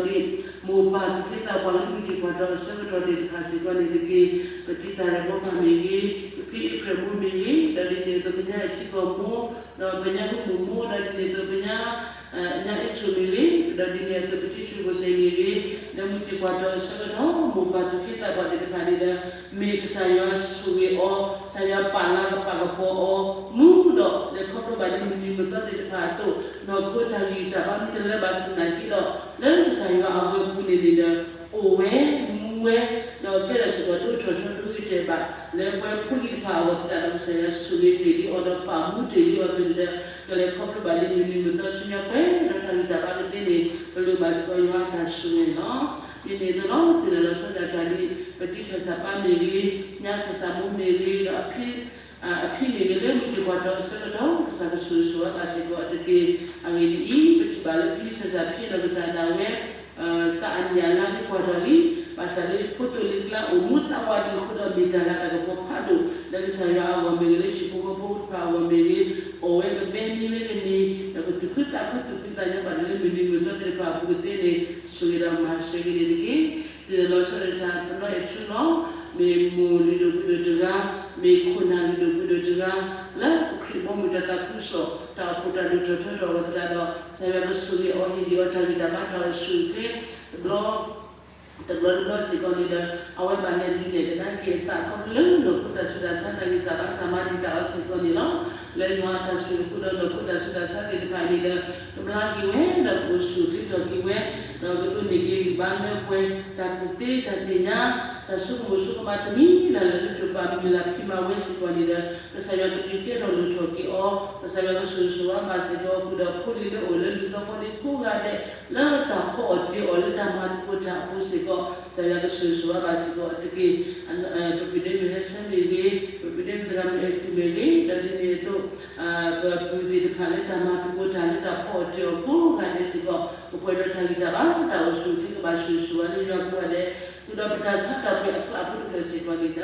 ဒီးမိၢ်ပၢ်သူၣ်က့သးပှၢ်လၢမုၢ်တံၢ်ပှၢ်ထီၣ်အဆၢကတီၢ်သ့ၣ်တဖၣ်စ့ၢ်ကီးန့ၣ်တက့ၢ်. ပတံၤသၣ်ရဲၣ်မိၢ်ပၢ်မ့ၢ်ဂ့ၤ, ပဖံအ့ဖြဲၣ်မိၢ်မ့ၢ်ဂ့ၤ, ဒီးဒ်န့ၣ်အသိးပညါအထံကီၢ်မိၢ်, ဒီးပညါမုၢ်မိၢ်မိၢ်, ဒီးဒ်န့ၣ်အသိးပညါ ညါအဲၣ်ဆိၣ်မ့ၢ်ဂ့ၤ, ဒီးဒ်န့ၣ်အသိးပတံၤဆူၣ်ဖိစဲမ့ၢ်ဂ့ၤ, လၢမုၢ်တံၢ်ပှၢ်ထီၣ်အဆၢကတီၢ် မိၢ်ပၢ်သူၣ်က့သးပှၢ်သ့ၣ်တဖၣ်န့ၣ်ဒီး မ့ၢ်ကစၢ်ယွၤဆိၣ်ဂ့ၤအီၤ, ကစၢ်ယွၤပာ်လၤကပာ်ကပီၤအီၤ, မူဒီးလဲၤခီဖျိဘၣ်ဒ်မုၢ်နံၤမုၢ်သီသ့ၣ်တဖၣ်အသိး, နီၢ်ခိတၢ်ဂံၢ်တၢ်ဘါမ့ၢ်တလၢဘၣ်ဆၣ်သနာ်က့ဒီး လၢကစၢ်ယွၤအဝဲပူၤန့ၣ်န့ၣ်ဒီး အိၣ်ဝဲ, မူဝဲ, ဒီးကဲထီၣ်စ့ၢ်ကီးဒိၣ်ထီၣ်ထီဒိၣ်ဂ့ၤတဲာ်ဘၣ် လၢပှဲၤဖိလံၤတဖၣ်အဂီၢ်သတးဒီး ကစၢ်ယွၤဆိၣ်ဂ့ၤတ့ၢ်လံအီၤ ဒီးပာ်မူတ့ၢ်လံအီၤအသိးန့ၣ်ဒီး ကလဲၤခီဖျိဘၣ်ဒ်မုၢ်နံၤမုၢ်သီဆူညါပှဲၤဒီးတၢ်ဂံၢ်တၢ်ဘါကသ့န့ၣ် ပလိၣ်ဘၣ်စ့ၢ်ကီးယွၤအတၢ်ဆိၣ်ဂ့ၤန့ၣ်လီၤ. ဒ်န့ၣ်အသိးလီၤ တုၤလီၤလီၤဆီဒၣ်တၢ်ဒ် ပတံၤဆၣ်စၢ်ပၢ်မ့ၢ်ဂ့ၤ, ညါဆၣ်စၢ်မိၢ်မ့ၢ်ဂ့ၤ, ဒီး အဖံမ့ၢ်ဂ့ၤ လၢမုၢ်တံၢ်ပှၢ်ထီၣ်အဆၢကတီၢ် ကစၢ်ကဆိၣ်ဂ့ၤဆိၣ်ဝါဘၣ်စ့ၢ်ကီးအီၤတက့ၢ်. အဂ့ၢ်ဒ်အံၤ, ပထံၣ်ဘၣ်လၢဖံဆၣ်စၢ်ဖံဒီး ကစၢ်ဒၣ်ဝဲ သးအနံၣ်အလါမ့ၢ်ပှဲၤထီၣ်လံ, ဘၣ်ဆၣ်လၢဖိတိၢ်လံၤကျါအိၣ်မူသးဝးဒံးအဃိဒီး မ့ၢ်တၢ်လၤတၢ်ကပီၤဖးဒိၣ် လၢကစၢ်ယွၤအဂီၢ်မ့ၢ်ဂ့ၤ, လၢဟံၣ်ဖိဃီဖိတဖၣ်အဂီၢ်မ့ၢ်ဂ့ၤ, အိၣ်ဝဲကဘဲမံဝဲကန့ၢ် ဒီးကသူၣ်ခုသးခုသူၣ်ဖှံသးညီဘၣ်ဒီး လၢမုၢ်နံၤမုၢ်သီသ့ၣ်တဖၣ်အပူၤကသ့န့ၣ် ဆိၣ်ဂ့ၤဒီးမၤစၢၤက့ၤန့ၣ်တက့ၢ်. ဒ်သိးလီၤဆီဒၣ်တၢ် ပနီၢ်အဲၣ်ထူလီၤ, မ့ၢ်မိၢ်လုၢ်ဒိၣ်ပှ့ၤဒိၣ်တဂၤ, မ့ၢ်ခိၣ်နၢ်လုၢ်ဒိၣ်ပှ့ၤဒိၣ်တဂၤ, လၢပခရံာ်ဘီမုၢ်တၢ်သးခုကစီၣ် တၢ်အိၣ်ဖှိၣ်တၢ်ဒိၣ်ထီၣ်ထီထီၣ်အဂီၢ်သတးဒီး ကစၢ်ယွၤကဆိၣ်ဂ့ၤအီၤ ဟ့ၣ်ဂံၢ်အီၤတၢ်ဂံၢ်တၢ်ဘါ တၢ်အိၣ်ဆူၣ်အိၣ်ချ့ တဘျီ တဘျီတဘျီစ့ၢ်ကီးန့ၣ်ဒီး အဝဲဘၣ်လဲၤဒုးနဲၣ်ကဒါက့ၤအသးခီဖျိလၢနီၢ်ခိတၢ်ဆူးတၢ်ဆါ တၢ်ဂံၢ်စၢ်ဘါစၢ်မၤတံာ်တာ်အီၤစ့ၢ်ကီးန့ၣ်လီၤ. လၢယွၤအတၢ်ဆိၣ်ဂ့ၤအဃိဒီး နီၢ်ခိတၢ်ဆူးတၢ်ဆါသ့ၣ်တဖၣ်န့ၣ်ဒီး ကဘျါက့ၤဝဲ ဒီးကအိၣ်ဆူၣ်အိၣ်ချ့ထီၣ်က့ၤဝဲ, ဒီးကဒိးန့ၢ်က့ၤဂံၢ်ဘါလၢပှဲၤ တၢ်ကူၣ်သ့တၢ်သ့ၣ်ညါ တၢ်ဆိကမိၣ်ဆိကမးတမံၤလၢ်လၢ်လၢတပာ်မုၢ်လၢ်ဖံးမၤဝဲစ့ၢ်ကီးန့ၣ်ဒီး ကစၢ်ယွၤကဒုးကဲထီၣ်လိၣ်ထီၣ်က့ၤအီၤ, ကစၢ်ယွၤကဆိၣ်ဂ့ၤဆိၣ်ဝါဘၣ်စ့ၢ်ကီးအဃိဒီး ဖိလံၤလၢအိၣ်လၢလုၢ်သီဖီလံၤကိးဂၤဒဲး လၢတၢ်ဖီအီၣ်တ့ၤအီၤလၢတၢ်မၤသကိးတၢ်အပူၤစ့ၢ်ကီး ကစၢ်ယွၤကဆိၣ်ဂ့ၤဆိၣ်ဝါဘၣ်စ့ၢ်ကီးအီၤတက့ၢ်. ပပၢ်ဒ့မုၣ်ဟဲဆၢမ့ၢ်ဂ့ၤ, ပပၢ်ဒ့မုၣ်သရၣ်မုၣ်အဲၣ်သူမ့ၢ်ဂ့ၤ, ဒီးဒ်န့ၣ်အသိး ပပုၢ်သ့ၣ်တဖၣ်လၢတၢ်မၤသကိးတၢ်လၢတၢ်ဖီအီၣ်တ့ၤအီၤကိးဂၤဒဲးစ့ၢ်ကီး ကပှဲၤဒီးတၢ်ဂံၢ်တၢ်ဘါ တၢ်အိၣ်ဆူၣ်အိၣ်ချ့ကဘၣ်ဆိၣ်ဂ့ၤဆိၣ်ဝါလၢယွၤကိးဂၤဒဲး, ဃုာ်ဒီးပတၢ်ဆါတၢ်ပှ့ၤအကျါအဖုတဖျၢၣ်စ့ၢ်ကီးန့ၣ်ဒီး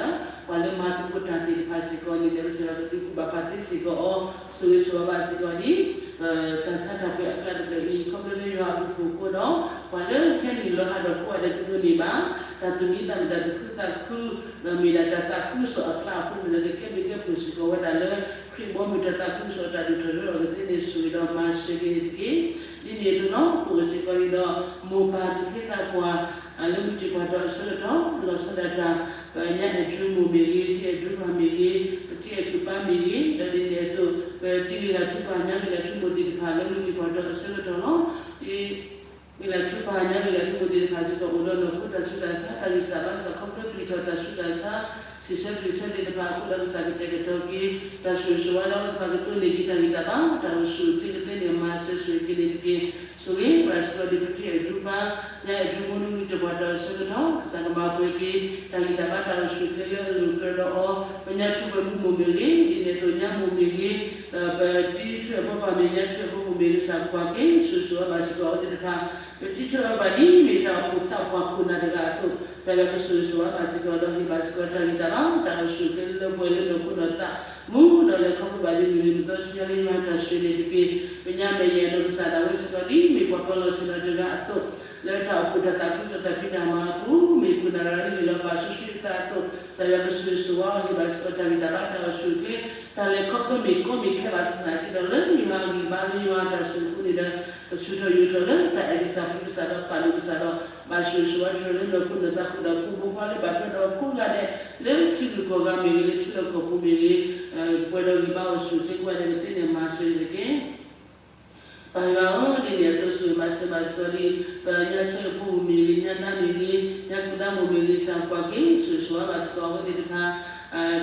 ပှၤလၢမၤသကိးတၢ်သ့ၣ်တဖၣ်စ့ၢ်ကီးန့ၣ်ဒီး ကစၢ်ယွၤကဒုးကူၣ်ဘၣ်ပာ်သ့စ့ၢ်ကီးအီၤ ဆိၣ်ဂ့ၤဆိၣ်ဝါဘၣ်စ့ၢ်ကီးဒ် တၢ်ဆါတၢ်ပှ့ၤအကျါတဖျၢၣ်အံၤ ခီဖျိလၢယွၤအဘျုးအဖှိၣ်အဃိဒီး ပှၤလၢဟဲနုာ်လီၤဟးဒီးကိးဂၤဒဲးကဒိးန့ၢ်ဘၣ် တၢ်သူၣ်မံသးမုာ်တၢ်သူၣ်ခုသးခု ဒီးမ့ၢ်ဒၣ်တၢ်သးခုကစီၣ်အကျါအဃိန့ၣ်ဒီး ကကဲဘျုးကဲဖှိၣ်စ့ၢ်ကီးဝဲဒၣ်လၢ ခရံာ်ဘီမုၢ်တၢ်သးခုကစီၣ်တၢ်ဒိၣ်ထီၣ်ထီထီၣ်ကသ့န့ၣ် ဆိၣ်ဂ့ၤဒီးမၤစၢၤက့ၤန့ၣ်တက့ၢ်. ဒ်န့ၣ်အသိးလီၤ ပအိၣ်စ့ၢ်ကီးန့ၣ်ဒီး မိၢ်ပၢ်သူၣ်က့သးပှၢ် လၢမုၢ်တံၢ်ပှၢ်ထီၣ်အဆၢကတီၢ် လီၤဆီဒၣ်တၢ် ပညါအဲၣ်ဒြူမိၢ်မ့ၢ်ဂ့ၤ, ပတံၤအဲၣ်ဒြူပၢ်မ့ၢ်ဂ့ၤ, ပတံၤအဲၣ်ဒြူပၢ်မ့ၢ်ဂ့ၤ, ဒီးဒ်န့ၣ်အသိး ပတံၤဂ့ၤလၢ်ထူပၢ် ညါဂ့ၤလၢ်ထူမိၢ်သ့ၣ်တဖၣ်လၢမုၢ်တံၢ်ပှၢ်ထီၣ်အဆၢကတီၢ်လီၤ. တံၤဂ့ၤလၢ်ထူပၢ် ညါဂ့ၤလၢ်ထူမိၢ်သ့ၣ်တဖၣ်စ့ၢ်ကီး အိၣ်ဒီးနီၢ်ခိတၢ်ဆူးတၢ်ဆါ တၢ်ဂံၢ်စၢ်ဘါစၢ် ခီဖျိသလုးထီၣ်တၢ်ဆူးတၢ်ဆါ စံးဆၢပျံၤဆၢသ့ၣ်တဖၣ်အဃိဒီး ကစၢ်ကတဲာ်ကတီၤက့ၤ တၢ်ဆိၣ်ဂ့ၤဆိၣ်ဝါလၢအဝဲသ့ၣ်တဖၣ်ကဒိးန့ၢ်က့ၤ တၢ်ဂံၢ်တၢ်ဘါ တၢ်အိၣ်ဆူၣ်အိၣ်ချ့ကသ့န့ၣ် မၤစၢၤဆိၣ်ဂ့ၤက့ၤန့ၣ်တက့ၢ်. ဆိၣ်ဂ့ၤဘၣ်စ့ၢ်ကီးဒ်ပတံၤအဲၣ်ဒြူပၢ် ညါအဲၣ်ဒြူမိၢ်လၢမုၢ်တံၢ်ပှၢ်ထီၣ်အဆၢကတီၢ် ကစၢ်ကမၤပှဲၤက့ၤ တၢ်ဂံၢ်တၢ်ဘါတၢ်အိၣ်ဆူၣ်အိၣ်ချ့လၢအလိၤကရၢဒီးအီၤ ပညါထူပှဲၤမုၢ်မိၢ်မ့ၢ်ဂ့ၤ, ဒ်န့ၣ်အသိးညါမိၢ်မ့ၢ်ဂ့ၤ, ဒီးပတံၤထူအဲၣ်ဖိပၢ်မ့ၢ် ညါထူအဲၣ်ဖိမိၢ်မ့ၢ်ဂ့ၤ ကစၢ်ကွၢ်က့ၤ ဆိၣ်ဂ့ၤဆိၣ်ဝါဘၣ်စ့ၢ်ကီးအဝဲသ့ၣ်တဖၣ် ပတံၤထူအဲၣ်ဘၣ်ဒ်မ့ၢ်တၢ်အိၣ်ဖှိၣ်သးပှၢ်ခိၣ်နၢ်တဂၤအသိး ကစၢ်ယွၤကဆိၣ်ဂ့ၤဆိၣ်ဝါဘၣ်စ့ၢ်ကီးဒီး ဟ့ၣ်ဘၣ်စ့ၢ်ကီးတၢ်ဂံၢ်တၢ်ဘါ တၢ်အိၣ်ဆူၣ်အိၣ်ချ့လၢပှဲၤလၢနီၢ်ခိနီၢ်သး မူဒီးလဲၤခီဖျိဘၣ်ဒ်မုၢ်နံၤမုၢ်သီဆူညါလၢယွၤတၢ်ဆိၣ်ဂ့ၤန့ၣ်တက့ၢ်. ပညါမဲာ်ယဲၢ်ဒီးကစၢ်ဒၣ်ဝဲစ့ၢ်ကီးဒ်မ့ၢ်ပှၤပၢၤလီၢ်ဆ့ၣ်နီၤတဂၤအသိး လၢတၢ်အိၣ်ဖှိၣ်တၢ်သးခုကစီၣ်တၢ်ဖံးတၢ်မၤအပူၤ မ့ၢ်ခိၣ်နၢ်တဂၤလၢဟ့ၣ်လီၤပာ်စီဆှံအသးအသိး ကစၢ်ယွၤကဆိၣ်ဂ့ၤဆိၣ်ဝါအီၤ ဟ့ၣ်ဘၣ်စ့ၢ်ကီးတၢ်ဂံၢ်တၢ်ဘါတၢ်အိၣ်ဆူၣ်အိၣ်ချ့ တၢ်လဲၤခီဖျိမ့ၢ်ကီမ့ၢ်ခဲဘၣ်ဆၣ်သနာ်က့ဒီး လၢယွၤအဂံၢ်ဘါလၢယွၤအတၢ်ဆိၣ်ဂ့ၤအဃိန့ၣ်ဒီး ကဆူၣ်ထီၣ်ယိာ်ထီၣ်လၢတၢ်အဲၣ်ကစၢ်ပှ့ၤကစၢ်ဒီးပာ်ဒိၣ်ကစၢ်ဒီး ဘၣ်ဆိၣ်ဂ့ၤဆိၣ်ဝါထီၣ်လၢနီၢ်ခိနီၢ်သးဃုာ်ဒီး ဖိမုၣ်ဖိခွါလၢဘၣ်ထွဲဒီးကိးဂၤဒဲး လၢထံဂုၤကီၢ်ဂၤမ့ၢ်ဂ့ၤ လၢထံလီၢ်ကီၢ်ပူၤမ့ၢ်ဂ့ၤ ပှဲၤဒီးဂံၢ်ဘါအိၣ်ဆူၣ်အိၣ်ချ့ကိးဂၤဒဲးကသ့န့ၣ် မၤစၢၤန့ၣ်တက့ၢ်. ပၢ်ယွၤဧၢ, ဒ်န့ၣ်အသိးဆိၣ်ဂ့ၤမၤစၢၤဘၣ်စ့ၢ်ကီးဒ် ပညါဆၢဖိမုၣ်မ့ၢ်ဂ့ၤ ညါဒါမ့ၢ်ဂ့ၤ ညါကူဒါမိၢ်မ့ၢ်ဂ့ၤ ကစၢ်ကွၢ်က့ၤ ဆိၣ်ဂ့ၤဆိၣ်ဝါဘၣ်စ့ၢ်ကီးအဝဲသ့ၣ်တဖၣ်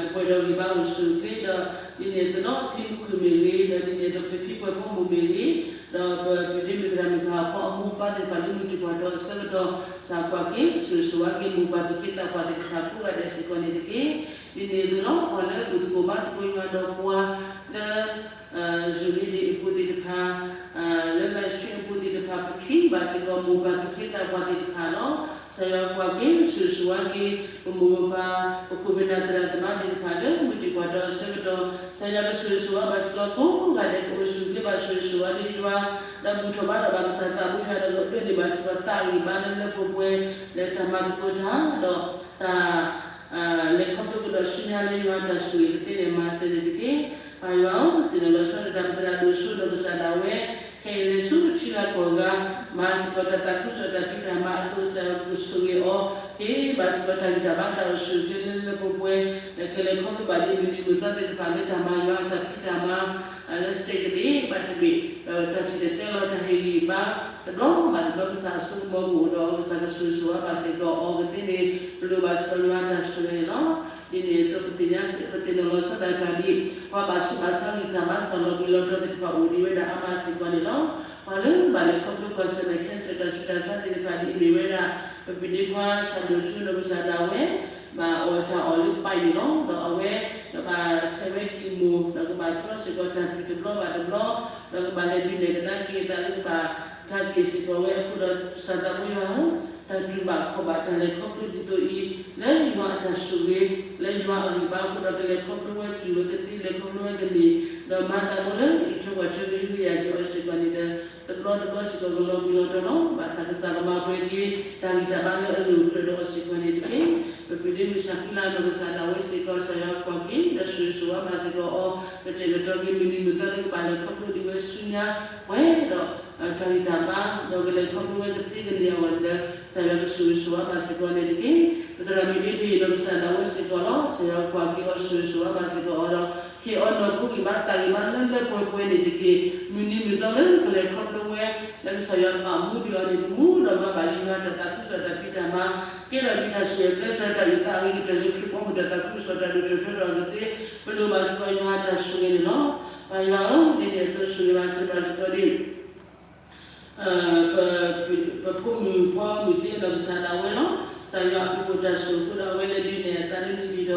ကပှဲၤဒီးဂံၢ်ဘါအိၣ်ဆူၣ်အိၣ်ချ့ဒီး ဒ်န့ၣ်အသိးဒီး ဖံမူခိၣ်မ့ၢ်ဂ့ၤ ဒီးဒ်န့ၣ်အသိး ပဖံကွဲၤဖိမိၢ်မ့ၢ်ဂ့ၤ ဒီးပပၢ်ဒ့မုၣ်သရၣ်မုၣ်တဖၣ် ပှၤအမိၢ်ပၢ်သ့ၣ်တဖၣ်လၢမုၢ်တံၢ်ပှၢ်ထီၣ်အဆၢကတီၢ် ကစၢ်ကွၢ်က့ၤ ဆိၣ်ဂ့ၤဆိၣ်ဝါက့ၤ မိၢ်ပၢ်သူၣ်က့သးပှၢ်သ့ၣ်တဖၣ်ကိးဂၤဒဲးစ့ၢ်ကီးန့ၣ်တက့ၢ်. ဒ်န့ၣ်အသိးဒီး ပှၤလၢအဘူၣ်သကိးဘါသကိးယွၤဒီးပှၤလၢ Zoom meeting အပူၤသ့ၣ်တဖၣ် လၢ live stream အပူၤသ့ၣ်တဖၣ် ပထံၣ်ဘၣ်စ့ၢ်ကီးမိၢ်ပၢ်သူၣ်က့သးပှၢ်သ့ၣ်တဖၣ်လီၤ. ကစၢ်ယွၤကွၢ်က့ၤ ဆိၣ်ဂ့ၤဆိၣ်ဝါက့ၤ ပမိၢ်ပၢ် ပခိၣ်ပနၢ်သရၣ်သမါသ့ၣ်တဖၣ်လၢ မုၢ်တ့ၢ်ကွၢ်တၢ်အဆၢကတီၢ်, ကစၢ်ယွၤကဆိၣ်ဂ့ၤဆိၣ်ဝါဘၣ်စ့ၢ်ကီးကိးဂၤဒဲး ကအိၣ်ဆူၣ်အိၣ်ချ့ဘၣ် ဆိၣ်ဂ့ၤဆိၣ်ဝါလၢယွၤ ဒီးဘူၣ်ထီၣ်ဘါထီၣ်ဘၣ်ကစၢ်သးဘိယွၤ ဒီးကဒိးန့ၢ်ဘၣ်စ့ၢ်ကီးသးဂံၢ်ဘါလၢလၢပှဲၤပှဲၤ လၢတၢ်မၤသကိးတၢ် ဒီးတၢ် လဲၤခီဖျိကဒီးဆူညါလၢယွၤတၢ်ဆိၣ်ဂ့ၤကသ့န့ၣ် မၤစၢၤန့ၣ်တက့ၢ်. ပၢ်ယွၤဧၢ, သ့ၣ်နီၣ်လီၤဆီဒၣ်တၢ် ပသရၣ်ဒိၣ်စိဒီးကစၢ်ဒၣ်ဝဲ ခဲအံၤလဲၤဆူထံလၢကီၢ်ဂၤ မၤစ့ၢ်ကီးတၢ်သးခုကစီၣ်တၢ်ဖံးတၢ်မၤအသိး ကစၢ်ယွၤကဆိၣ်ဂ့ၤအီၤ ဟ့ၣ်ဘၣ်စ့ၢ်ကီးတၢ်ဂံၢ်တၢ်ဘါတၢ်အိၣ်ဆူၣ်အိၣ်ချ့လၢလၢပှဲၤပှဲၤ ဒီးကလဲၤခီဖျိဘၣ်ဒ်မုၢ်နံၤမုၢ်သီသ့ၣ်တဖၣ်လၢတၢ်မၤယွၤအတၢ်ဖံးတၢ်မၤ လၢ state တဘ့ၣ်ဘၣ်တဘ့ၣ် ဒီးတၢ်စံၣ်တဲၤတဲလီၤတၢ်ဟ့ၣ်ဂံၢ်ဘါ တဘျီဘၣ်တဘျီ ကစၢ်အစိကမီၤကအိၣ်ဒီး ကစၢ်ကဆိၣ်ဂ့ၤဆိၣ်ဝါဘၣ်စ့ၢ်ကီးအီၤကသ့န့ၣ် ပလိၣ်ဘၣ်စ့ၢ်ကီးယွၤတၢ်ဆိၣ်ဂ့ၤန့ၣ်လီၤ. ဒ်န့ၣ်အသိး ပသ့ၣ်ညါစ့ၢ် ပသ့ၣ်နီၣ်လီၤဆီဒၣ်တၢ်ဒ် ပှၤဘၣ်ဆူးဘၣ်ဆါ ဂံၢ်စၢ်ဘါစၢ် လီၤပှံၤလီၤတီၤသ့ၣ်တဖၣ်အိၣ်ဒံးဝဲဒၣ်အါမးစ့ၢ်ကီးန့ၣ်လီၤ. ပှၤလၢဘၣ်လဲၤခီဖျိကွၢ်ဆၢၣ်မဲာ် cancer တၢ်ဆူးတၢ်ဆါသ့ၣ်တဖၣ်ဒ်အမ့ၢ်ဝဲဒၣ် ပပဒ့ခွါ ဆၣ်ဒိၣ်ထူဒီးကစၢ်ဒၣ်ဝဲ ဘၣ်အီၣ်တၢ်အီၣ်လၢပာ်န့ၣ်လီၤ. ဒီးအဝဲ ကဘၣ်ဆဲးဝဲ chemo ဒီးကဘၣ်တြီစ့ၢ်ကီးတၢ်ပျံၤတဘျီဘၣ်တဘျီ ဒီးကဘၣ်လဲၤဒုးနဲၣ်ကဒါက့ၤအသးလၢကဘၣ်တၢ်က့ၤစ့ၢ်ကီးဝဲအဃိဒီး ကစၢ်သးဘိယွၤဧၢ, တၢ်တူၢ်ဘၣ်ခီၣ်ဘၣ်တၢ်လဲၤခီဖျိဒ်သိးအံၤ လၢယွၤအတၢ်ဆိၣ်ဂ့ၤ လၢယွၤအဂံၢ်ဘါအဃိဒီး ကလဲၤခီဖျိဝဲတုၤဝဲကသ့ လဲၤခီဖျိဝဲကန့ၢ် ဒီးမၤသးလၢအံးထွဲကွၢ်ထွဲကဟုကယာ်က့ၤအီၤစ့ၢ်ကီးန့ၣ်ဒီး တဘျီတဘျီစ့ၢ်ကီးကလီၤဘှံးလီၤတီၤလီၤ. ဘၣ်ဆၣ်ကစၢ်ကမၤပှဲၤက့ၤ တၢ်ဂံၢ်တၢ်ဘါလၢအလိၣ်ကြၢးဒီးအီၤစ့ၢ်ကီးန့ၣ်တက့ၢ်. ပပဒ့မုၣ်ဆၣ်ဃံလၤနီၢ်ကစၢ်ဒၣ်ဝဲစ့ၢ်ကီး ကစၢ်ယွၤကွၢ်က့ၤဒီးဆိၣ်ဂ့ၤဆိၣ်ဝါဘၣ်စ့ၢ်ကီးအီၤ ကတဲာ်ကတီၤက့ၤမုၢ်နံၤမုၢ်သီလၢကဘၣ်လဲၤခီဖျိဒံးဝဲဆူညါပှဲၤဒီး တၢ်ဂံၢ်တၢ်ဘါ ဒီးကလဲၤခီဖျိဝဲကသ့ကန့ၢ်အဂီၢ်န့ၣ်ဒီး ကစၢ်ယွၤကဆိၣ်ဂ့ၤဆိၣ်ဝါဘၣ်စ့ၢ်ကီးန့ၣ်တက့ၢ်. ပသရၣ်မုၣ်အ့ဒ့ၣ်နီၢ်ကစၢ်ဒၣ်ဝဲစ့ၢ်ကီးလီၤ. ကစၢ်ယွၤကွၢ်က့ၤအီၤဆိၣ်ဂ့ၤဆိၣ်ဝါဘၣ်စ့ၢ်ကီးအီၤဒီး ဟ့ၣ်အီၤနီၢ်ခိဂံၢ်ဘါသးဂံၢ်ဘါလၢလၢပှဲၤပှဲၤန့ၣ်တက့ၢ်. မုၢ်နံၤမုၢ်သီလၢကလဲၤခီဖျိဝဲ လၢကစၢ်ယွၤကဘၣ်မူဒံးအီၤန့ၣ် ကမူဒီးမၤဘၣ်လၢယွၤတၢ်သးခုကစီၣ်တၢ်ဖံးတၢ်မၤ ကဲထီၣ်ဒ်တၢ်ဆိၣ်ဂ့ၤကျဲးစၢးတၢ်အုၣ်သးအုၣ်ကတၢၢ်လၢခရံာ်ဖိအပူၤ တၢ်သးခုကစီၣ်တၢ်ဒိၣ်ထီၣ်ထီထီၣ်ကသ့ ပလိၣ်ဘၣ်စ့ၢ်ကီးယွၤတၢ်ဆိၣ်ဂ့ၤန့ၣ်လီၤ. ပၢ်ယွၤဧၢ, ဒ်န့ၣ်အသိးဆိၣ်ဂ့ၤဘၣ်စ့ၢ်ကီးဒ် ပဖိမုၣ်ဖိမုၣ်သ့နီၢ်ကစၢ်ဒၣ်ဝဲလီၤ. ကစၢ်ယွၤအဘျုးအဖှိၣ်တၢ်ဆိၣ်ဂ့ၤအဃိဒီး အဝဲလဲၤဒုးနဲၣ်အသးလၢနံၣ်ဒံၣ်ဒီး ဒီးက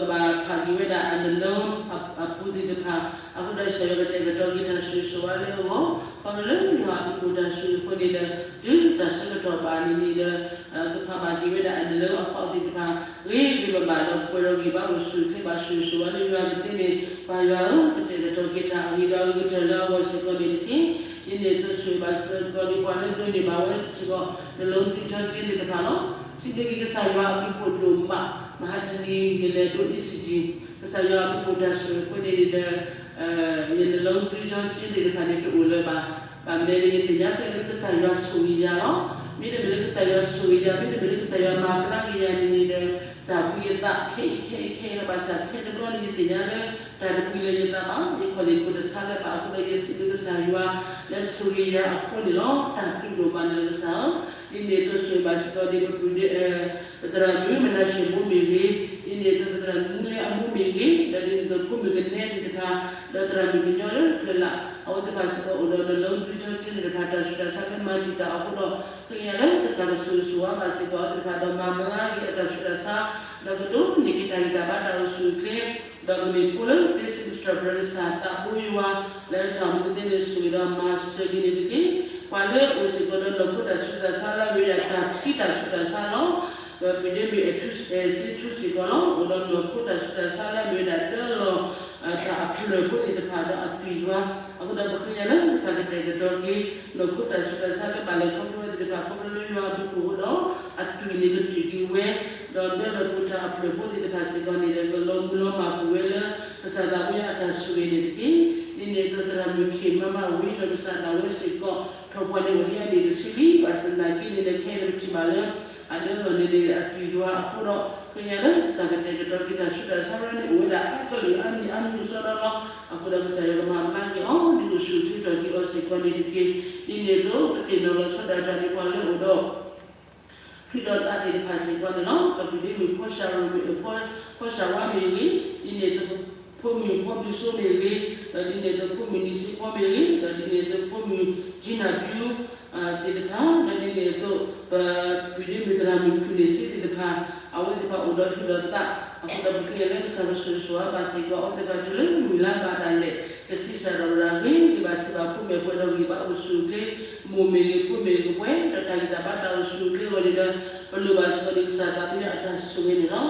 ဘၣ်ဖးက့ၤဝဲဒၣ်အနလၢအပူၤသ့ၣ်တဖၣ် အဃိဒီးကစၢ်ယွၤကတဲာ်ကတီၤက့ၤတၢ်ဆိၣ်ဂ့ၤဆိၣ်ဝါလၢအဂီၢ် ခီဖျိလၢယွၤအဘျုးအဖှိၣ်တၢ်ဆိၣ်ဂ့ၤအဃိန့ၣ်ဒီး တုၤတၢ်ဆၢကတီၢ်ဘၣ်န့ၣ်န့ၣ်ဒီး ကဖးဘၣ်က့ၤဝဲဒၣ်အနလၢအပူၤသ့ၣ်တဖၣ် ဂ့ၤဂ့ၤဘၣ်ဘၣ်ဒီး ပှဲၤဒီးဂံၢ်ဘါအိၣ်ဆူၣ်အိၣ်ချ့ဘၣ် ဆိၣ်ဂ့ၤဆိၣ်ဝါလၢယွၤကသ့န့ၣ် ပၢ်ယွၤဧၢ, ကတဲာ်ကတီၤက့ၤတၢ်အဂ့ၤဒီးအဂ့ၤကတၢၢ်လၢအဂီၢ်စ့ၢ်ကီးန့ၣ်တက့ၢ်. ဒ်န့ၣ်အသိးဆိၣ်ဂ့ၤဘၣ်စ့ၢ်ကီးဒ်ပှၤလၢဒိးန့ၢ်ဘၣ်ဝဲစ့ၢ်ကီး နလီသုထၢစ့သ့ၣ်တဖၣ်လီၤ. စံးဘျုးက့ၤကစၢ်ယွၤအဘျုးအဖှိၣ်ဒိၣ်မး, မဟါတနံၤယလဲၤဒိး E C G ကစၢ်ယွၤအဘျုးအဖှိၣ်တၢ်ဆိၣ်ဂ့ၤအဃိန့ၣ်ဒီး ယနလီသုထၢစ့သ့ၣ်တဖၣ်န့ၣ်တအိၣ်လၢၤဘၣ်. ဘၣ်မနုၤန့ၣ် ယသ့ၣ်ညါစ့ၢ်ကီးလၢကစၢ်ယွၤဆိၣ်ဂ့ၤယၤလီၤ. မ့တမ့ၢ်လၢကစၢ်ယွၤဆိၣ်ဂ့ၤယၤ, မ့တမ့ၢ်လၢကစၢ်ယွၤမၤဘျါက့ၤယၤန့ၣ်န့ၣ်ဒီး တၢ်ဘှံးယသးခဲအံၤခဲအံၤခဲအံၤလီၤ. ဘၣ်ဆၣ်ခဲတဘျီန့ၣ် ယသ့ၣ်ညါလၢ တၢ်တဘှံးလၢယသးဘၣ်, ယခီၣ်လ့ၣ်ခိၣ်တဆါလၢၤဘၣ်အဃိဒီး ယစံးဘျုးကစၢ်ယွၤလၢဆိၣ်ဂ့ၤယၤအဃိန့ၣ်လီၤ. တၢ်ဘျုးဒိၣ်မးန့ၣ်လီၤကစၢ်ဧၢ. ဒ်န့ၣ်အသိးဆိၣ်ဂ့ၤဘၣ်စ့ၢ်ကီးဒ်ပပုၢ်ဒ့ ပသရၣ်မုၣ်မနၤၡ့ဘိမ့ၢ်ဂ့ၤ, ဒ်န့ၣ်အသိးပသရၣ်မုၣ်မူလ့အမိၢ်မ့ၢ်ဂ့ၤ, ဒီးဒ်န့ၣ်အသိးဖိမုၣ်ကနဲသ့ၣ်တဖၣ်, ဒီးသရၣ်မုၣ်ကညီလၢချၢလၢ်, အဝဲသ့ၣ်တဖၣ်စ့ၢ်ကီးအိၣ်ဒီးနလီသုထၢစ့သ့ၣ်တဖၣ် တၢ်ဆူးတၢ်ဆါလၢမၤတံာ်တာ်အဃိဒီး ဃ့ကညးလၢကစၢ်ကဆိၣ်ဂ့ၤဆိၣ်ဝါဘၣ်စ့ၢ်ကီးအဝဲသ့ၣ်တဖၣ် ဒီးမၤဘျါက့ၤအတၢ်ဆူးတၢ်ဆါ, ဒီးကဒိးန့ၢ်က့ၤတၢ်ဂံၢ်တၢ်ဘါတၢ်အိၣ်ဆူၣ်အိၣ်ချ့ ဒီးကမ့ၢ်ဖိလၢသ့စံးကစၢ်ပတြၢၤကစၢ်သးဘိယွၤ လၢတၢ်မူသ့န့ၣ်ဆိၣ်ဂ့ၤဒီးမၤစၢၤက့ၤန့ၣ်တက့ၢ်. ပှၤလၢအအိၣ်စ့ၢ်ကီးဒီးနီၢ်ခိတၢ်ဆူးတၢ်ဆါလၢအမ့ၢ်ဝဲဒၣ်တၢ်ဖံးတၢ်ဆူးတၢ်ဆါလီၤ. ဒီးပဒ့မ့ၢ်အထူ စ့ထူစ့ၢ်ကီးလီၤ. အိၣ်ဒီးနီၢ်ခိတၢ်ဆူးတၢ်ဆါလၢအမ့ၢ်ဝဲဒၣ်တၢလီၢ် တၢ်အဖျၢၣ်ဖိသ့ၣ်တဖၣ်ဒီးအသွံၣ်ယွၤ, အဃိဒီးပဃ့ကညးလၢကစၢ်ကတဲာ်ကတီၤက့ၤ နီၢ်ခိတၢ်ဆူးတၢ်ဆါလၢဘၣ်လဲၤခီဖျိဝဲသ့ၣ်တဖၣ် ခီဖျိလၢယွၤအဘျုးအဖှိၣ်အဃိဒီး အသွံၣ်န့ၣ်ကတံာ်က့ၤဝဲ, ဒီးဒၢလီၤပူၤတၢ်အဖျၢၣ်ဖိသ့ၣ်တဖၣ်စ့ၢ်ကီးန့ၣ်ဒီး ကလီၤမူလီၤမၢ်ကွံာ်ဝဲလၢ ကစၢ်သးဘိယွၤအတၢ်ဆိၣ်ဂ့ၤန့ၣ်တက့ၢ်. ဒ်န့ၣ်အသိးသရၣ်မုၣ်ခ့ၣ်မၤမၤဝံၤဒီးကစၢ်ဒၣ်ဝဲစ့ၢ်ကီး ထီၣ်ပှၢ်န့ၣ်အိၣ်လံအနံၣ်တဆံလံ, ဘၣ်ဆၣ်သနာ်က့န့ၣ်ဒီး ခဲအံၤဒီးပထံၣ်ဘၣ်လၢ အဒၢလီၤန့ၣ်န့ၣ်အသွံၣ်ယွၤအဃိဒီး ဃ့ကညးလၢကစၢ်ကတဲာ်ကတီၤက့ၤတၢ်ဆူးတၢ်ဆါလၢန့ၣ် အိၣ်ဝဲဒၣ်အါကလုာ်အါမံၤအါမံၤအစီဒီလီၤ. အဃိဒီးကစၢ်ယွၤကမၤဘျါက့ၤအီၤ ဒ်အိၣ်ဆူၣ်အိၣ်ချ့ထီၣ်က့ၤအီၤစ့ၢ်ကီးန့ၣ်တက့ၢ်. ဒ်န့ၣ်အသိး ပသ့ၣ်နီၣ်လီၤဆီဒၣ်တၢ်ဒ်ပှၤလၢအအိၣ်ဒီး ချံးဒီးသးသ့ၣ်တဖၣ်စ့ၢ်ကီးန့ၣ်လီၤ. ပပုၢ်ဒ့မုၣ်ဖီၡၤရိၤမ့ၢ် ဖီ ဖီၡၤဝါမ့ၢ်ဂ့ၤ, ဒ်န့ၣ်အသိး ဖိမုၣ်ဖီဘျုးစိမ့ၢ်ဂ့ၤ, ဒီးဒ်န့ၣ်အသိး ဖိမုၣ်နံၤစ့ဖီမ့ၢ်ဂ့ၤ, ဒီးဒ်န့ၣ်အသိး ဖိမုၣ်ကၠံနၢ်ပျူ သ့ၣ်တဖၣ်, ဒီးဒ်န့ၣ်အသိး ပပုၢ်ဒ့မုၣ်သရၣ်မုၣ်ခုၣ်န့ၢ်စ့သ့ၣ်တဖၣ်, အဝဲသ့ၣ်တဖၣ်အိၣ်ဒီးချံးဒီးသး, အဃိဒီးပဃ့ကညးလၢကစၢ်ကဆိၣ်ဂ့ၤဆိၣ်ဝါဘၣ်စ့ၢ်ကီး အဝဲသ့ၣ်တဖၣ်တုၤလၢမုၢ်လါဘၣ်ဒၣ်လဲာ် ကစံးစ့ၢ်ကီးဝဲဒၣ်ဂ့ၤဂ့ၤဘၣ်ထံးဘၣ်ဖိမ့ၢ်ပှဲၤဒီးဂ့ၤဘၣ်အိၣ်ဆူၣ်အိၣ်ချ့, မိၢ်မ့ၢ်ဂ့ၤဖိမ့ၢ်ဂ့ၤပှဲၤဒီးတၢ်ဂံၢ်တၢ်ဘါတၢ်အိၣ်ဆူၣ်အိၣ်ချ့အဂီၢ်န့ၣ်ဒီး ပလိၣ်ဘၣ်စ့ၢ်ကီးဒ်ကစၢ်သးပှၢ်အတၢ်ဆိၣ်ဂ့ၤန့ၣ်လီၤ.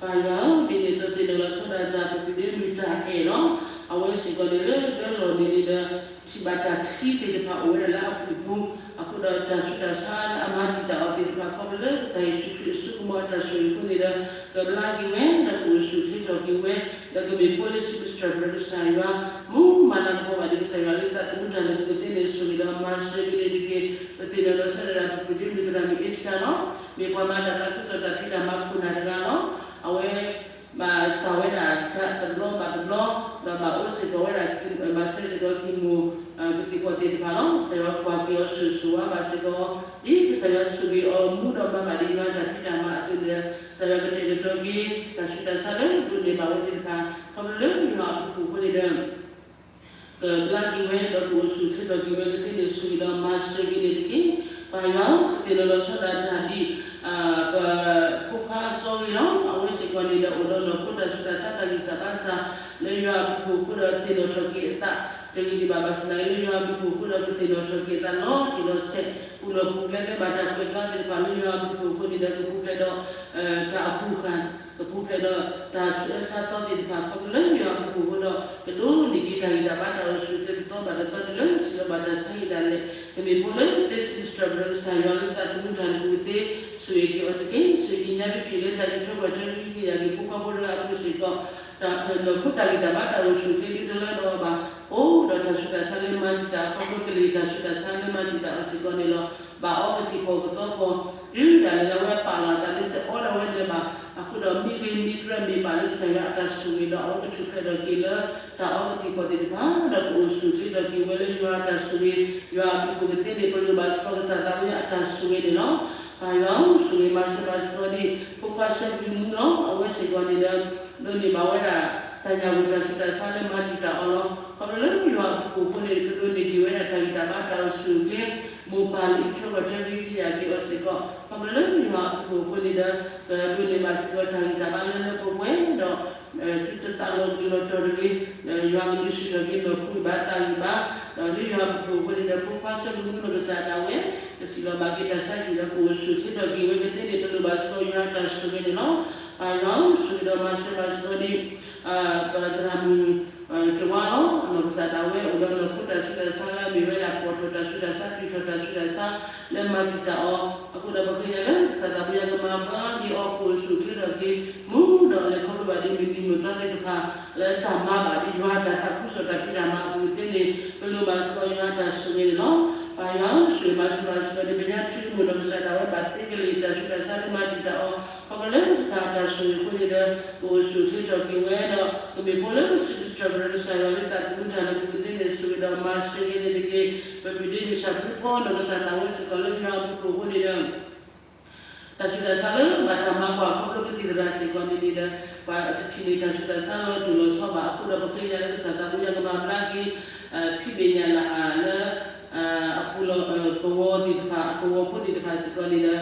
ပၢ်ယွၤဧၢ, ဒ်န့ၣ်အသိးသ့ၣ်နီၣ်လီၤဆီဒၣ်တၢ် ပပှ့ၤဒ့မုၢ်တၢ်အဲၣ်လီၤ. အဝဲစ့ၢ်ကီးန့ၣ်လၢဒၢလီၢ်န့ၣ်န့ၣ်ဒီး ထံၣ်ဘၣ်တၢ်ချံသ့ၣ်တဖၣ်အိၣ်ဝဲဒၣ်လၢအပူၤပူၤ, အဃိဒီးတၢ်ဆူးတၢ်ဆါလၢအမၤတံာ်တာ်အီၤသ့ၣ်တဖၣ် ခီဖျိလၢကစၢ်ယ့ၣ်ၡူးခရံာ်အစိကမီၤအတၢ်ဆိၣ်ဂ့ၤအဃိန့ၣ်ဒီး ကဘျါက့ၤဝဲ ဒီးကအိၣ်ဆူၣ်အိၣ်ချ့ထီၣ်က့ၤဝဲ, ဒီးကမ့ၢ်ဖိလၢစံးထီၣ်ပတြၢၤကစၢ်ယွၤ, မူမၤလၤကပီၤဘၣ်ဒံးကစၢ်ယွၤလၢသးသမူတၢ်လၢပကသ့န့ၣ်ဆိၣ်ဂ့ၤဒီးမၤစၢၤက့ၤန့ၣ်တက့ၢ်. ပသ့ၣ်နီၣ်လီၤဆီဒၣ်တၢ် ပပှ့ၤဒ့မုၢ်သရၣ်မုၣ်အ့စတၢလီၤ. မ့ၢ်ပှၤမၤတၢ်သးခုကစီၣ်တၢ်ဖံးတၢ်မၤခိၣ်နၢ်တဂၤလီၤ. အဝဲ ဘၣ်သးဝဲဒၣ်တဘျီဘၣ်တဘျီ, ဒီးဘၣ်အိၣ်စ့ၢ်ကီးဝဲဒၣ် ဘၣ်ဆှၢစ့ၢ်ကီးကံၢ်မိၢ် ကသံၣ်ဖီသ့ၣ်တဖၣ်လီၤ. ကစၢ်ယွၤကွၢ်က့ၤအီၤစိၤစိၤဝါဘၣ်စ့ၢ်ကီး, ဒ်ကစၢ်ယွၤဆိၣ်ဂ့ၤအီၤမူဒီးမၤဘၣ်ဒံးယွၤတၢ်ဖံးတၢ်မၤအသိးန့ၣ်ဒီး ကစၢ်ယွၤကတဲာ်ကတီၤက့ၤ တၢ်ဆူးတၢ်ဆါလၢဒိးန့ၢ်ဘၣ်ဝဲသ့ၣ်တဖၣ် ခီဖျိလၢယွၤအဘျုးအဖှိၣ်အဃိန့ၣ်ဒီး ကဘျါက့ၤဝဲ ဒီးကအိၣ်ဆူၣ်အိၣ်ချ့ထီၣ်က့ၤဝဲကသ့န့ၣ်ဆိၣ်ဂ့ၤဒီးမၤစၢၤက့ၤန့ၣ်တက့ၢ်. ပၢ်ယွၤဧၢ, ပသ့ၣ်နီၣ်လီၤဆီဒၣ်တၢ်ဒ် ပဖိခွါအစီဂ့ၤလီၤ. အဝဲစ့ၢ်ကီးန့ၣ်ဒီး အိၣ်ဒီးနီၢ်ခိတၢ်ဆူးတၢ်ဆါတၢ်ဂံၢ်စၢ်ဘါစၢ် လၢယွၤအဘျုးအဖှိၣ်အဃိဒီးသ့ၣ်နီၣ်ထီၣ်က့ၤအသး တဂ့ၤဒံးဘၣ် ဘၣ်ဆၣ်သနာ်က့လၢယွၤအဘျုးအဖှိၣ်အဃိဒီးကသ့ၣ်နီၣ်ထီၣ်က့ၤအသးလီၤတံၢ်လီၤဆဲး ပူၤလီၢ်ပူၤပျဲလၢဘၣ်တၢ်ကွဲးကျါသ့ၣ်တဖၣ်လၢယွၤအဘျုးအဖှိၣ်အဃိန့ၣ်ဒီး ကပူၤဖျဲးဒီး တၢ်အပူၤဃာ် ကပူၤဖျဲးဒီးတၢ်ဆူးအါဆါသီသ့ၣ်တဖၣ် ခီဖျိလၢယွၤအဘျုးအဖှိၣ်အဃိဒီး ကဒိးန့ၢ်က့ၤတၢ်ဂံၢ်တၢ်ဘါတၢ်အိၣ်ဆူၣ်အိၣ်ချ့တသီဘၣ်တသီတုၤလၢစံးထီၣ်ဘၣ်တၢ်ဆါဟံၣ်ဒၣ်လဲာ် ကမ့ၢ်ဖိလၢသ့စံးထီၣ်ပတြၢၤကစၢ်ယွၤလၢသးသမူတၢ်န့ၣ် ပကသ့ဆိၣ်ဂ့ၤက့ၤအီၤတက့ၢ်. ဆိၣ်ဂ့ၤက့ၤညါပပှ့ၤလၢတၢ်အံးထွဲ ကွၢ်ထွဲ ကဟုကယာ်က့ၤဖိခွါဖိတဂၤအပူၤစ့ၢ်ကီး နီၢ်ခိတၢ်ဂံၢ်တၢ်ဘါတၢ်အိၣ်ဆူၣ်အိၣ်ချ့ဒ်တလၢဒီးအီၤဘၣ် အိၣ်ဒီးတၢ်ဆူးတၢ်ဆါလၢမၤတံာ်တာ်အခီဖျိ ကလံၤတၢ်ဆူးတၢ်ဆါလၢမၤတံာ်တာ်အီၤစ့ၢ်ကီးန့ၣ်လီၤ. ဘၣ်အီကသံၣ်ဖီၣ်ကသီဖီၣ် တုၤဒၣ်လဲာ်လၢအဝဲပာ်လီၤအသးလၢတအီလၢၤဝဲလၢၤဘၣ် အဃိဒီးမ့ၢ်ဂ့ၤမ့ၢ်ကြၢးမ့ၢ်ဘၣ်လၢကစၢ်ယွၤအတၢ်ဆိၣ်ဂ့ၤဒီး အဝဲကထူၣ်ဖျဲးထီၣ်က့ၤလၢတၢ်အီကသံၣ်ဖီၣ်သ့ၣ်တဖၣ် ဒီးကအိၣ်ဆူၣ်အိၣ်ချ့ထီၣ်က့ၤဝဲလၢယွၤအတၢ်ဆိၣ်ဂ့ၤ ယွၤအဘျုးအဖှိၣ်ကသ့န့ၣ် ပလိၣ်ဘၣ်စ့ၢ်ကီးကစၢ်သးဝဲအတၢ်ဆိၣ်ဂ့ၤန့ၣ်လီၤ. ပၢ်ယွၤဧၢ, ဆိၣ်ဂ့ၤမၤစၢၤဘၣ်စ့ၢ်ကီးဒ် ဖိခွါဆၢကလုၢ်မူလီၤ. အဝဲစ့ၢ်ကီးန့ၣ်ဒီး ဒိးန့ၢ်ဘၣ်ဝဲဒၣ် တၢ်ညၣ်ဂိၢ်တၢ်ဆူးတၢ်ဆါလၢမၤတံာ်တာ်အီၤလီၤ. ခီဖျိလၢယွၤအဘျုးအဖှိၣ်အဃိန့ၣ် ကဒိးန့ၢ်က့ၤဝဲဒၣ်တၢ်ဂံၢ်တၢ်ဘါတၢ်အိၣ်ဆူၣ်အိၣ်ချ့ မိၢ်ပၢ်လၢအံးထွဲကွၢ်ထွဲကဟုကယာ်က့ၤအီၤစ့ၢ်ကီး ခီဖျိလၢယွၤအဘျုးအဖှိၣ်အဃိန့ၣ်ဒီး ကဒိးန့ၢ်ဘၣ်စ့ၢ်ကီးတၢ်ဂံၢ်တၢ်ဘါလၢလၢပှဲၤပှဲၤဒီး သုတသးလီၤပျံၤလီၤတီၤတဂ့ၤ, ယွၤကဒုးဆူၣ်ထီၣ်က့ၤနီၢ်ခိဘၣ်သးဂံၢ်ဘါ, ဒီးလၢယွၤအဘျုးအဖှိၣ်အဃိန့ၣ်ဒီး ဖိခွါဆၢကလုၢ်မူနီၢ်ကစၢ်ဒၣ်ဝဲ ကစံးလီၤဘၣ်က့ၤတၢ်ဆါဟံၣ်ဒီးကအိၣ်ဆူၣ်အိၣ်ချ့ထီၣ်က့ၤဝဲကသ့န့ၣ် ပလိၣ်ဘၣ်စ့ၢ်ကီးယွၤအတၢ်ဆိၣ်ဂ့ၤန့ၣ်လီၤ. ပၢ်ယွၤဧၢ, ဆိၣ်ဂ့ၤဒီးမၤစၢၤဘၣ်စ့ၢ်ကီးဒ် ပသရၣ်မုၣ် တဝါလီၤ. နီၢ်ကစၢ်ဒၣ်ဝဲအိၣ်ဒီးနီၢ်ခိတၢ်ဆူးတၢ်ဆါလၢအမ့ၢ်ဝဲဒၣ် ပိာ်ထီၣ်တၢ်ဆူးတၢ်ဆါ ပျံၤထီၣ်တၢ်ဆူးတၢ်ဆါလၢမၤတံာ်တာ်အီၤ, အဃိဒီးပဃ့ကညးလၢကစၢ်သးပှၢ်ယွၤကမၤဘျါက့ၤအီၤ ကအိၣ်ဆူၣ်အိၣ်ချ့ထီၣ်က့ၤ မူဒီးအလဲၤခီဖျိဘၣ်ဒ်မုၢ်နံၤမုၢ်သီသ့ၣ်တဖၣ် လၢတၢ်မၤဘၣ်ဒ်ယွၤတၢ်သးခုကစီၣ်တၢ်ဖံးတၢ်မၤအပူၤကသ့န့ၣ် ပလိၣ်ဘၣ်စ့ၢ်ကီးယွၤအတၢ်ဆိၣ်ဂ့ၤန့ၣ်လီၤ. ပၢ်ယွၤဧၢ, ဆိၣ်ဂ့ၤမၤစၢၤဘၣ်စ့ၢ်ကီးဒ် ပညါထူမုၣ်နီၢ်ကစၢ်ဒၣ်ဝဲဘၣ်သ့ကလံၤတၢ်ဆူးတၢ်ဆါလၢမၤတံာ်တာ်အီၤ, ခီဖျိလၢကစၢ်အတၢ်ဆိၣ်ဂ့ၤအဃိန့ၣ်ဒီး ကအိၣ်ဆူၣ်အိၣ်ချ့ထီၣ်က့ၤဝဲဒီး ကမ့ၢ်ဖိလၢစံးထီၣ်ပတြၢၤကစၢ်ယွၤလၢသးသမူတၢ်န့ၣ် ပကသ့န့ၣ်ဆိၣ်ဂ့ၤဒီးမၤစၢၤဂ့ၤန့ၣ်တက့ၢ်. ပပှ့ၤဒ့မုၢ်ဆၣ်ဖိဖီနီၢ်ကစၢ်ဒၣ်ဝဲစ့ၢ်ကီးလၢယွၤအဘျုးအဖှိၣ်အဃိန့ၣ်ဒီး တၢ်ဆူးတၢ်ဆါလၢဘၣ်တၢ်မၤကွၢ်ခီဖျိကသံၣ်သရၣ်စ့ၢ်ကီးန့ၣ်န့ၣ်ဒီး ပှၤတထံၣ်န့ၢ်တၢ်ဆူးတၢ်ဆါလီၤတိၢ်လီၤဆီဘၣ်အဃိဒီး ပဃ့ကညးလၢကစၢ်သးပှၢ်ယွၤကမၤဘျါက့ၤ ဖံးဘ့ၣ်ညၣ်လၢအလၢ အပူၤလီၢ် ကဝီၤသ့ၣ်တဖၣ် အကဝီၤဖိသ့ၣ်တဖၣ်စ့ၢ်ကီးန့ၣ်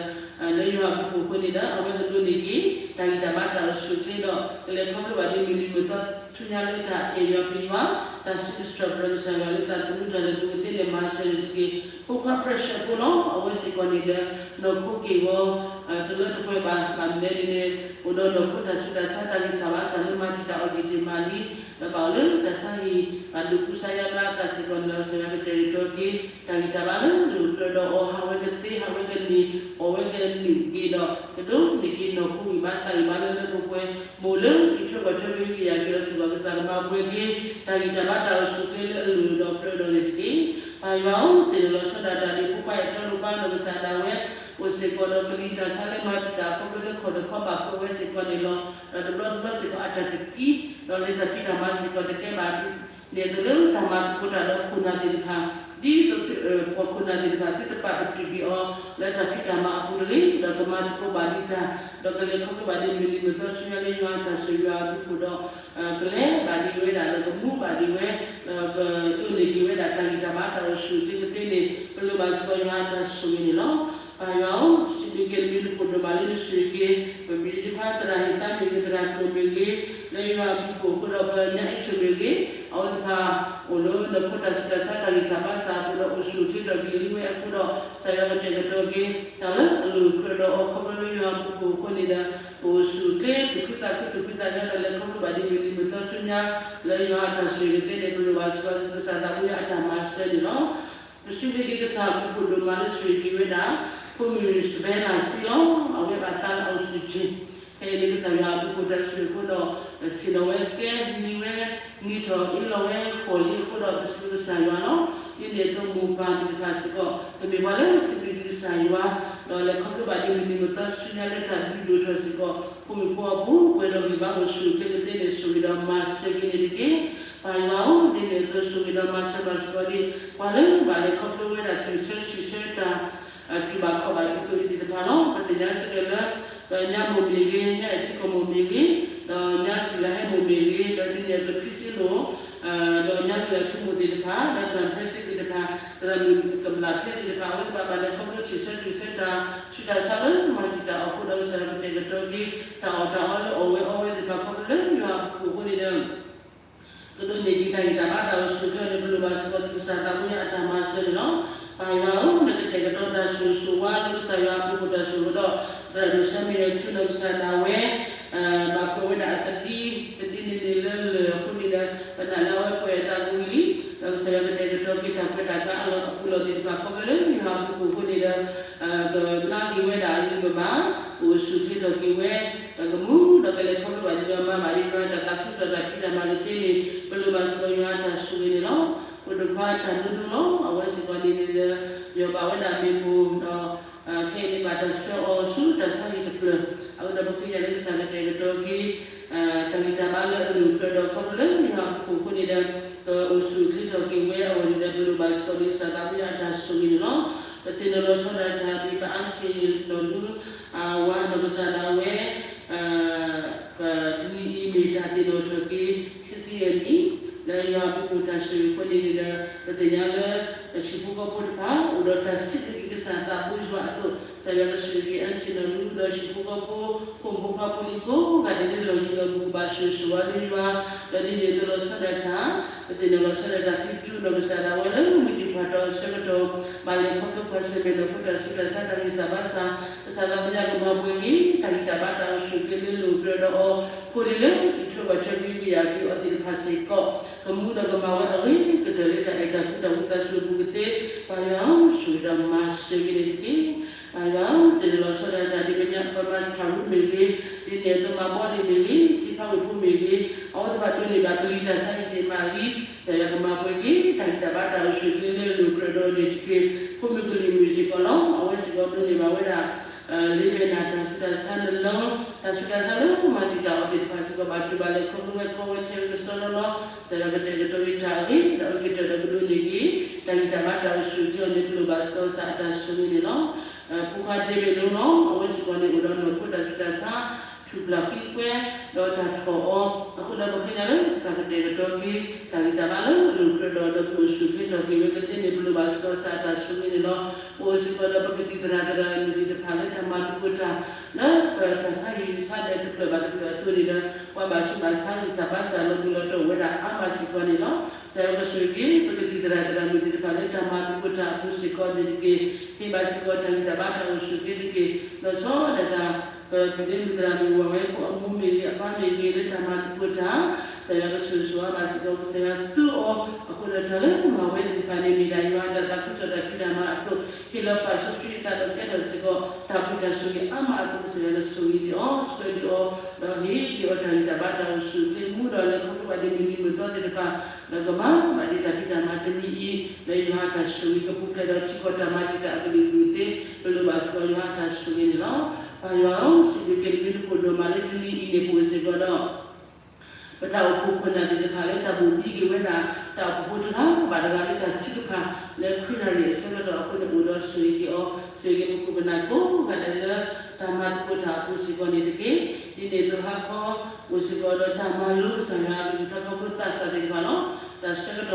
ဒီး လၢယွၤအဘျုးအဖှိၣ်အဃိန့ၣ်ဒီး အဝဲကဒိးန့ၢ်က့ၤ တၢ်ဂံၢ်တၢ်ဘါတၢ်အိၣ်ဆူၣ်အိၣ်ချ့ဒီး ကလဲၤခီဖျိဘၣ်ဒ်မုၢ်နံၤမုၢ်သီဆူညါလၢတၢ်အဲၣ်ယွၤပျံၤယွၤ တၢ်စံးထီၣ်ပတြၢၤကစၢ်ယွၤလၢသးသမူတၢ်န့ၣ် ပကသ့န့ၣ်မၤစၢၤန့ၣ်တက့ၢ်. ဖိခွါ pressure ဖိလီၤ. အဝဲစ့ၢ်ကီးန့ၣ်ဒီး နီၢ်ခိက့ၢ်ဂီၤ တလၢတပှဲၤဘၣ် ဘၣ်မနုၤလဲၣ်န့ၣ်န့ၣ် အိၣ်ဒီးနီၢ်ခိတၢ်ဆူးတၢ်ဆါတၢ်ဂံၢ်စၢ်ဘါစၢ်လၢမၤတံာ်တာ်အီၤက့ၤတ့ၢ်မးလံ ဒီးဘၣ်အိၣ်လၢတၢ်ဆါဟံၣ် ဘၣ်ဒိးကူစါယါဘျါအသးစ့ၢ်ကီးန့ၣ်ဒီး ကစၢ်ယွၤကတဲာ်ကတီၤက့ၤ တၢ်ဂံၢ်တၢ်ဘါလၢအလိၤကြၢးဒီးအီၤ ဟးဝဲကသ့ ဟးဝဲကန့ၢ် အီၣ်ဝဲကနုာ်က့ၤဒီး ကဒိးန့ၢ်က့ၤနီၢ်ခိဂံၢ်ဘါသးဂံၢ်ဘါလၢလၢပှဲၤပှဲၤ မိၢ်လၢအံးထွဲကွၢ်ထွဲကဟုကယာ်က့ၤအီၤစ့ၢ်ကီး ကစၢ်ကမၤပှဲၤက့ၤ တၢ်ဂံၢ်တၢ်ဘါတၢ်အိၣ်ဆူၣ်အိၣ်ချ့လၢအလိၤဒီးကြၢးဒီးန့ၣ်တက့ၢ်. ပၢ်ယွၤဧၢ, သ့ၣ်နီၣ်လီၤဆီဒၣ်တၢ်ဒ်ဖိခွါအဲၣ်တီလိၤဘါနီၢ်ကစၢ်ဒၣ်ဝဲ အိၣ်စ့ၢ်ကီးဒီးကလံၤတၢ်ဆါလၢမၤတံာ်တာ်ခီဖျိလၢခီၣ်တခီဘၣ်ဖှိၣ်ဝဲစ့ၢ်ကီးန့ၣ်လီၤ. ဒီးတဘျီတဘျီစ့ၢ်ကီးအတၢ်တကံ ဒီးလၢတၢ်ဖံးတၢ်မၤစ့ၢ်ကီးတကဲဘၣ် ဒ်သိးလၢတၢ်မၤသကိးတၢ်ဒီးခိၣ်နၢ်သ့ၣ်တဖၣ် ဒ်သိးပှၤခိၣ်နၢ်သ့ၣ်တဖၣ် သုတပာ်ပတုာ်က့ၤအီၤ လၢတၢ်ဖံးတၢ်မၤအပူၤတဂ့ၤ ဒီးကမၤသကိးဘၣ်ဒံးတၢ် ဒီးကလဲၤခီဖျိဘၣ်ဒ်မုၢ်နံၤမုၢ်သီဆူညါလၢယွၤအတၢ်ဆိၣ်ဂ့ၤယွၤအဘျုးအဖှိၣ်ဒီး ကလဲၤဘၣ်ဒံးဝဲဒၣ် ဒီးကမူဘၣ်ဒံးဝဲ ဒီးကဒိးန့ၢ်က့ၤဝဲဒၣ်တၢ်ဂံၢ်တၢ်ဘါတၢ်အိၣ်ဆူၣ်အိၣ်ချ့ကသ့န့ၣ် ပလိၣ်ဘၣ်စ့ၢ်ကီးယွၤအတၢ်ဆိၣ်ဂ့ၤန့ၣ်လီၤ. ပၢ်ယွၤဧၢ, စံးဘျုးက့ၤနမံၤနဖိဒိၣ်မးလၢနဆိၣ်ဂ့ၤက့ၤ ပမ့ၢ်ဒ်ခွါသရၣ်ဟ့ၣ်သးမ့ၢ်ဂ့ၤ သရၣ်ကျိၤမ့ၢ်ဂ့ၤ လၢယွၤအဘျုးအဖှိၣ်အဃိဒီးပညါအ့ၣ်ဆိၣ်မ့ၢ်ဂ့ၤ အဝဲသ့ၣ်တဖၣ် အိၣ်လၢနခိတၢ်ဆူးတၢ်ဆါတၢ်ဂံၢ်စၢ်ဘါစၢ်အပူၤဒီး အိၣ်ဆူၣ်ချ့ထီၣ်က့ၤလံဝဲအဃိဒီး ကစၢ်ယွၤကတဲာ်ကတီၤက့ၤ တၢ်လၢအလိၤကြၢးဒီးအီၤ ခီဖျိလၢယွၤအပူၤဖှိၣ်အဃိန့ၣ်ဒီး ပအိၣ်ဆူၣ်ချ့ သူၣ်ခုသးခု သူၣ်ဖှံသးညီဒီး လဲၤခီဖျိဘၣ်ဒ်မုၢ်နံၤမုၢ်သီဆူညါ လၢယွၤအတၢ်ဆိၣ်ဂ့ၤကသ့န့ၣ် ပလိၣ်ဘၣ်စ့ၢ်ကီး ကစၢ်သးဘိယွၤအတၢ်မၤစၢၤန့ၣ်လီၤ. ပစံးဘျုးက့ၤကစၢ်အပူၤဖှိၣ်ဒိၣ်မးလၢဆိၣ်ဂ့ၤက့ၤဝဲဒၣ် ဖိမုၣ်စဘဲလၢ်စံလီၤ. အဝဲဘၣ်သးလၢအအိၣ်ဆူၣ်ချ့ ခဲအံၤန့ၣ် ကစၢ်ယွၤအပူၤဖှိၣ်တၢ်ဆိၣ်ဂ့ၤအဃိဒီး ဆ့ၣ်နီၤဝဲကဲ နံၤဝဲ နံၤထီၣ်အ့လီၤဝဲဃီၣ်လံအဃိဒီး ပစံးဘျုးကစၢ်ယွၤလီၤ. ဒ်န့ၣ်အသိးမိၢ်ပၢ်သ့ၣ်တဖၣ်စ့ၢ်ကီး ကမ့ၢ်ပှၤလၢစံးဘျုးက့ၤကစၢ်ယွၤ ဒီးလဲၤခီဖျိဘၣ်ဒ်မုၢ်နံၤမုၢ်သီဆူညါလၢတၢ်ဘျုးဒိၣ်ထီၣ်စ့ၢ်ကီး ဖိမုၣ်ဖိအပူၤ ပှဲၤဒီးဂံၢ်ဘါအိၣ်ဆူၣ်ချ့ကသ့န့ၣ် ဆိၣ်ဂ့ၤဒီးမၤစၢၤက့ၤန့ၣ်တက့ၢ်. ပၢ်ယွၤဧၢ, ဒ်န့ၣ်အသိးဆိၣ်ဂ့ၤဒီးမၤစၢၤဘၣ်စ့ၢ်ကီးဒ် ပှၤလၢဘၣ်လဲၤခီဖျိဝဲဒၣ်တုၤဆၢဆံးဆၢတၢ် တူၢ်ဘၣ်ခီၣ်ဘၣ်ဒ်သိးအံၤသ့ၣ်တဖၣ်လီၤ. ပသ့ၣ်ညါစ့ၢ်ကီးလၢ ညါမိၢ်မ့ၢ်ဂ့ၤ, ညါအဲၣ်ထံကီၢ်မိၢ်မ့ၢ်ဂ့ၤ, ဒီးညါစံၣ်လၤဟဲမိၢ်မ့ၢ်ဂ့ၤ, ဒီးဒ်န့ၣ်အသိးဖံစ့လိၣ်, ဒီးညါဝံၤလၢထူမိၢ်သ့ၣ်တဖၣ်, ဒီးသရၣ်ဖဲစ့သ့ၣ်တဖၣ်, သရၣ်မုၣ်ကဘျၣ်ဖဲသ့ၣ်တဖၣ် အဝဲသ့ၣ်ဘၣ်လဲၤခီဖျိဆံးဆၢတုၤဆၢတၢ်ဆူးတၢ်ဆါလၢမၤတံာ်တာ်အီၤအဃိဒီး ကစၢ်ယွၤကတဲာ်ကတီၤက့ၤ တၢ်အီၣ်တၢ်အီလၢအီၣ်ဝဲအီဝဲသ့ၣ်တဖၣ်ခီဖျိလၢယွၤအပူၤဖှိၣ်အဃိန့ၣ်ဒီး ကဒိးန့ၢ်က့ၤတၢ်ဂံၢ်တၢ်ဘါတၢ်အိၣ်ဆူၣ်ချ့န့ၣ် ပလိၣ်ဘၣ်စ့ၢ်ကီးကစၢ်သးဘိယွၤအတၢ်မၤစၢၤန့ၣ်လီၤ. ပၢ်ယွၤဧၢ, နကတဲာ်ကတီၤတၢ်ဆိၣ်ဂ့ၤဆိၣ်ဝါလၢကစၢ်ယွၤအပူၤဖှိၣ်တၢ်ဆိၣ်ဂ့ၤဒီး သရၣ်ဒိၣ်ဆၢမံၤဒီးဆူနီၢ်ကစၢ်ဒၣ်ဝဲ ဘၣ်ဖှီၣ်ဝဲဒၣ်အသဒံ သဒံန့ၣ်န့ၣ်လၢလၢၢ်အဃိန့ၣ်ဒီး ပနာ်လၢအဝဲကွဲးအသးကဝံၤလံ, ဒီးကစၢ်ယွၤကတဲာ်ကတီၤက့ၤတၢ်ကွဲးတၢ်ကါအလီၢ်အပူၤလီၢ်သ့ၣ်တဖၣ်ခီဖျိလၢယွၤအပူၤဖှိၣ်အဃိန့ၣ်ဒီး ကဘျါက့ၤဝဲဒၣ်အဂံၢ်အဘါ, ကအိၣ်ဆူၣ်ချ့ထီၣ်က့ၤဝဲ ဒီးကမူဒီးကလဲၤခီဖျိဘၣ်ဒ်ဒီးမၤဘၣ်ဒ်ယွၤတၢ်သးခုကစီၣ်တၢ်ဖံးတၢ်မၤကသ့န့ၣ် ပလိၣ်ဘၣ်စ့ၢ်ကီးယွၤအတၢ်ဆိၣ်ဂ့ၤန့ၣ်လီၤ. ပဒိၣ်ခွါတၢ်ဒိဒိလီၤ. အဝဲစ့ၢ်ကီးန့ၣ်ဒီး ယီၢ်ဘၣ်ဝဲဒၣ်မ့ၣ်ပိၢ်ဒီး ခဲအံၤန့ၣ်ဘၣ်တၢ်ဆှၢအီၤဆူတၢ်ဆါဟံၣ်တဖျၢၣ် အဃိဒီးပဃ့ကညးလၢကစၢ်ကတဲာ်ကတီၤက့ၤ တၢ်ဂံၢ်တၢ်ဘါလၢအလိၣ်ကြၢးဒီးခီဖျိလၢယွၤအပူၤဖှိၣ်အဃိန့ၣ်ဒီး ကအိၣ်ဆူၣ်ချ့ထီၣ်က့ၤဝဲအဂီၢ်န့ၣ်ဒီး ပလိၣ်ဘၣ်စ့ၢ်ကီးဒ်ကစၢ်သးဘိယွၤအတၢ်ဆိၣ်ဂ့ၤန့ၣ်လီၤ. ပသ့ၣ်နီၣ်လီၤဆီဒၣ်တၢ်ဒ်ပအါထံးနီၢ်ဒူ အဝၤနီၢ်ကစၢ်ဒၣ်ဝဲ ပတနံၤအံၤမ့ၢ်တၢ်သ့ၣ်နီၣ်ထီၣ်က့ၤ ခံဆံယဲၢ်နံၣ် လၢယွၤအပူၤဖှိၣ်တၢ်ဆိၣ်ဂ့ၤအဃိန့ၣ်ဒီး ပသ့ၣ်ညါလၢ ပဟံၣ်ဖိဃီဖိတဖၣ် အိၣ်ဒီးတၢ်စံးဘျုးက့ၤကစၢ်သးဘိယွၤအသိး ကစၢ်ယွၤကဆိၣ်ဂ့ၤက့ၤအါထံးနီၢ်ဒူ ဒီးဟံၣ်ဖိဃီဖိ ဖိမုၣ်ဖိခွါဖိလံၤကိးဂၤဒဲးလၢလီၢ်ယံၤလီၢ်ဘူး ကဘၣ်ဆိၣ်ဂ့ၤဆိၣ်ဝါလၢယွၤ ဒီးဒ်န့ၣ်အသိးလီၤဆီဒၣ်တၢ် ပသ့ၣ်နီၣ်လီၤဆီဒၣ်တၢ် ဖံတူနီၢ်ကစၢ်ဒၣ်ဝဲလၢမုၢ်တံၢ်ဖးထီအဆၢကတီၢ် ဘၣ်လဲၤခီဖျိပှၤဆၢၣ်မဲာ်ဒီးဖိတၢ်ဆူးတၢ်ဆါတၢ်ဂံၢ်စၢ်ဘါစၢ် ကစၢ်သးဘိယွၤကမၤပှဲၤက့ၤ တၢ်ဂံၢ်တၢ်ဘါတၢ်အိၣ်ဆူၣ်ချ့လၢလိၣ်ကြၢးဒီးအီၤ ဃိဒ်လၢ အံးထွဲကွၢ်ထွဲကွံာ်ကယာ်က့ၤအီၤသ့ၣ်တဖၣ်စ့ၢ်ကီး ကမူဒီးကမၤဝဲအဂ့ၤကတၢၢ်လၢတၢ်အဲၣ်တၢ်ကွံတၢ်ဝံသးစူၤအပူၤကသ့ ပၢ်ယွၤဧၢ ဆိၣ်ဂ့ၤဒီးမၤစၢၤက့ၤန့ၣ်တက့ၢ်. ပၢ်ယွၤဧၢ သ့ၣ်နီၣ်လီၤဆီဒၣ်တၢ်ဒ်ပမၤစၢ်ထၣ်ရူမ့ၢ်ဂ့ၤ, ဒ်န့ၣ်အသိးမၤဘီဒ်မ့ၢ်ဂ့ၤ, ထံဖးဝ့ၢ်ဖိမ့ၢ်ဂ့ၤ, အဝဲသ့ၣ်တဖၣ်ဒိးန့ၢ်ဘၣ်ကလံၤတၢ်ဆါဟံၣ်တ့ၢ်မးလံ, ကစၢ်ယွၤကမၤပှဲၤက့ၤ တၢ်ဂံၢ်တၢ်ဘါတၢ်အိၣ်ဆူၣ်ချ့လၢလိၣ်ကြၢးဒီးအီၤန့ၣ်တက့ၢ်. ဖိမုၣ်ကလံၤမုၣ်စ့ၢ်ကီးလီၤ. အဝဲစ့ၢ်ကီးဒိးန့ၢ်ဘၣ်ဝဲဒၣ် လၢမ့ၢ်နၤတၢ်ဆူးတၢ်ဆါနလၢ တၢ်ဆူးတၢ်ဆါလၢမၤတံာ်တာ်အီၤသ့ၣ်တဖၣ်စ့ၢ်ကီး ဘၣ်တူၢ်ဘၣ်လဲၤခီဖျိဝဲကီဝဲခဲဝဲကစီဒီလီၤ. ကစၢ်ယွၤကတဲာ်ကတီၤက့ၤတၢ်အဂ့ၤ ဒီးအဂ့ၤကတၢၢ်ဒီးကဒိးန့ၢ်က့ၤ တၢ်ဂံၢ်တၢ်ဘါတၢ်အိၣ်ဆူၣ်ချ့အီၤန့ၣ် ပလိၣ်ဘၣ်စ့ၢ်ကီးကစၢ်အတၢ်ဆိၣ်ဂ့ၤန့ၣ်လီၤ. ဖိခွါဒ့ဘ့ၣ်လိၤလီၤ. အဝဲစ့ၢ်ကီးန့ၣ်အိၣ်ဒီးနီၢ်ခိတၢ်ဆူးတၢ်ဆါ ထူၣ်ဖျါဃံကွဲ ဒီးတၢ်ထီၣ်အီၤ အဃိဒီးပဃ့ကညးလၢကစၢ်ကတဲာ်ကတီၤက့ၤ တၢ်ဂံၢ်တၢ်ဘါလၢအလိၣ်ကြၢးဒီး ဒီးကအိၣ်ဆူၣ်ချ့ထီၣ်က့ၤဝဲကသ့န့ၣ် ပလိၣ်ဘၣ်စ့ၢ်ကီးကစၢ်အတၢ်ဆိၣ်ဂ့ၤန့ၣ်လီၤ. ပအိၣ်စ့ၢ်ကီးဒီးပကသံၣ်သရၣ်သရၣ်မုၣ်သ့ၣ်တဖၣ်လၢတၢ်မၤသကိးတၢ် လၢပတၢ်ဆါဟံၣ်ဆါဒၢးတဖျၢၣ်ဘၣ်တဖျၢၣ်အသိးန့ၣ်ဒီး ပှၤဘၣ်ဆူးဘၣ်ဆါဂံၢ်စၢ်ဘါစၢ်လီၤဘှံးလီၤတီၤဝဲဒၣ်အါမးစ့ၢ်ကီးန့ၣ်လီၤ. ကစၢ်ယွၤကဆိၣ်ဂ့ၤက့ၤ ပကသံၣ်သရၣ်သရၣ်မုၣ်သ့ၣ်တဖၣ်လၢတၢ်မၤသကိးတၢ်အပူၤစ့ၢ်ကီးန့ၣ်တက့ၢ်. ဟ့ၣ်ဘၣ်စ့ၢ်ကီးတၢ်ဂံၢ်တၢ်ဘါတၢ်အိၣ်ဆူၣ်ချ့တက့ၢ်. လီၤဆီဒၣ်တၢ် ပဒ့မုၣ်သရၣ်မုၣ်ဝဲ ဖိအမိၢ်မ့ၢ်ဂ့ၤ အပၢ်မ့ၢ်ဂ့ၤ လၢတၢ်မၤသကိးတၢ် ကစၢ်ယွၤကဆိၣ်ဂ့ၤဆိၣ်ဝါဘၣ်စ့ၢ်ကီး ကစၢ်ယွၤသူအီၤ အဃိဒီးတၢ်လၢမၤဝဲသ့ၣ်တဖၣ်န့ၣ် မ့ၢ်ဒၣ်ယွၤအတၢ်သးခုကစီၣ်တၢ်ဖံးတၢ်မၤအသိး ဟ့ၣ်လီၤပာ်စီဆှံအသးဒီးကဲထီၣ်စ့ၢ်ကီး တၢ်ဘျုးတၢ်ဆိၣ်ဂ့ၤအါမးအသိး ကစၢ်ယွၤကဆိၣ်ဂ့ၤန့ၢ်အီၤ ဆှၢဒုးအီၤ ဒီးဟ့ၣ်က့ၤအီၤတၢ်ဂံၢ်တၢ်ဘါတၢ်အိၣ်ဆူၣ်ချ့ မူဒီးလဲၤခီဖျိဘၣ်ဒ်မုၢ်နံၤမုၢ်သီသ့ၣ်တဖၣ် ဒီးကမၤဘၣ်ဒ်တၢ်ဖံးတၢ်မၤတမံၤအံၤ လၢယွၤအတၢ်ဆိၣ်ဂ့ၤကပူၤဖျဲးဒီးထံကီၢ်တၢ်မၤတံာ်တာ်အကလုာ်ကလုာ်သ့ ပလိၣ်ဘၣ်စ့ၢ်ကီးယွၤအတၢ်ဆိၣ်ဂ့ၤန့ၣ်လီၤ. ပၢ်ယွၤဧၢ, စံးဘျုးက့ၤနမံၤနဖိဒိၣ်မးလၢတနံၤအံၤန့ၣ် ပအိၣ်စ့ၢ်ကီးဒီး ပတၢ်အိၣ်ဖှိၣ်ခိၣ်နၢ်သ့ၣ်တဖၣ်လၢတၢ်ဘူၣ်ဘံက့ၤဝဲဒၣ် တၢ်အိၣ်ဖှိၣ်ဖိတဂၤဘၣ်တဂၤလၢတၢ်ထုကဖၣ် လၢခွံနၣ်ရံၣ်အဆၢကတီၢ်အဃိန့ၣ် အိၣ်ဒီးဆိၣ်ဂ့ၤက့ၤအီၤ ဆိၣ်ဂ့ၤက့ၤပခိၣ်ပနၢ်ကိးဂၤဒဲးလၢ တၢ်မၤသကိးတၢ်အပူၤစ့ၢ်ကီးန့ၣ်တက့ၢ်. ဒ်န့ၣ်အသိးဟါခီ အိၣ်စ့ၢ်ကီးဒီးတၢ်မၤလိကစၢ်ယွၤအကလုၢ်ကထါခီဖျိသးစၢ်သ့ၣ်တဖၣ်လီၤ. တၢ်ဆၢက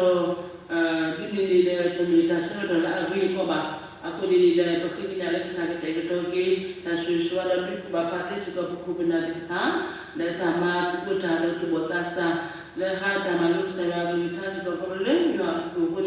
တီၢ် ဒ်န့ၣ်န့ၣ်ဒီး တမ့ၢ်တၢ်ဆၢကတီၢ်လၢအဂ့ၤအကီဘၣ်. အဃိန့ၣ်န့ၣ်ဒီး ပဃ့ကညးလၢကစၢ်ကတဲာ်ကတီၤက့ၤ တၢ်ဆိၣ်ဂ့ၤဆိၣ်ဝါဒီး ဒုးကူၣ်ဘၣ်ဖးသ့စ့ၢ်ကီးပခိၣ်ပနၢ်သ့ၣ်တဖၣ် လၢတၢ်မၤသကိးတၢ်ဒီးသူၣ်ဘီၣ်သးစၢ် လၢဟါတၢ်မၤလိကစၢ်ယွၤအကလုၢ်ကထါစ့ၢ်ကီး ခီဖျိလၢယွၤအကလုၢ်အဃိန့ၣ်ဒီး ကစၢ်ယွၤကအိၣ်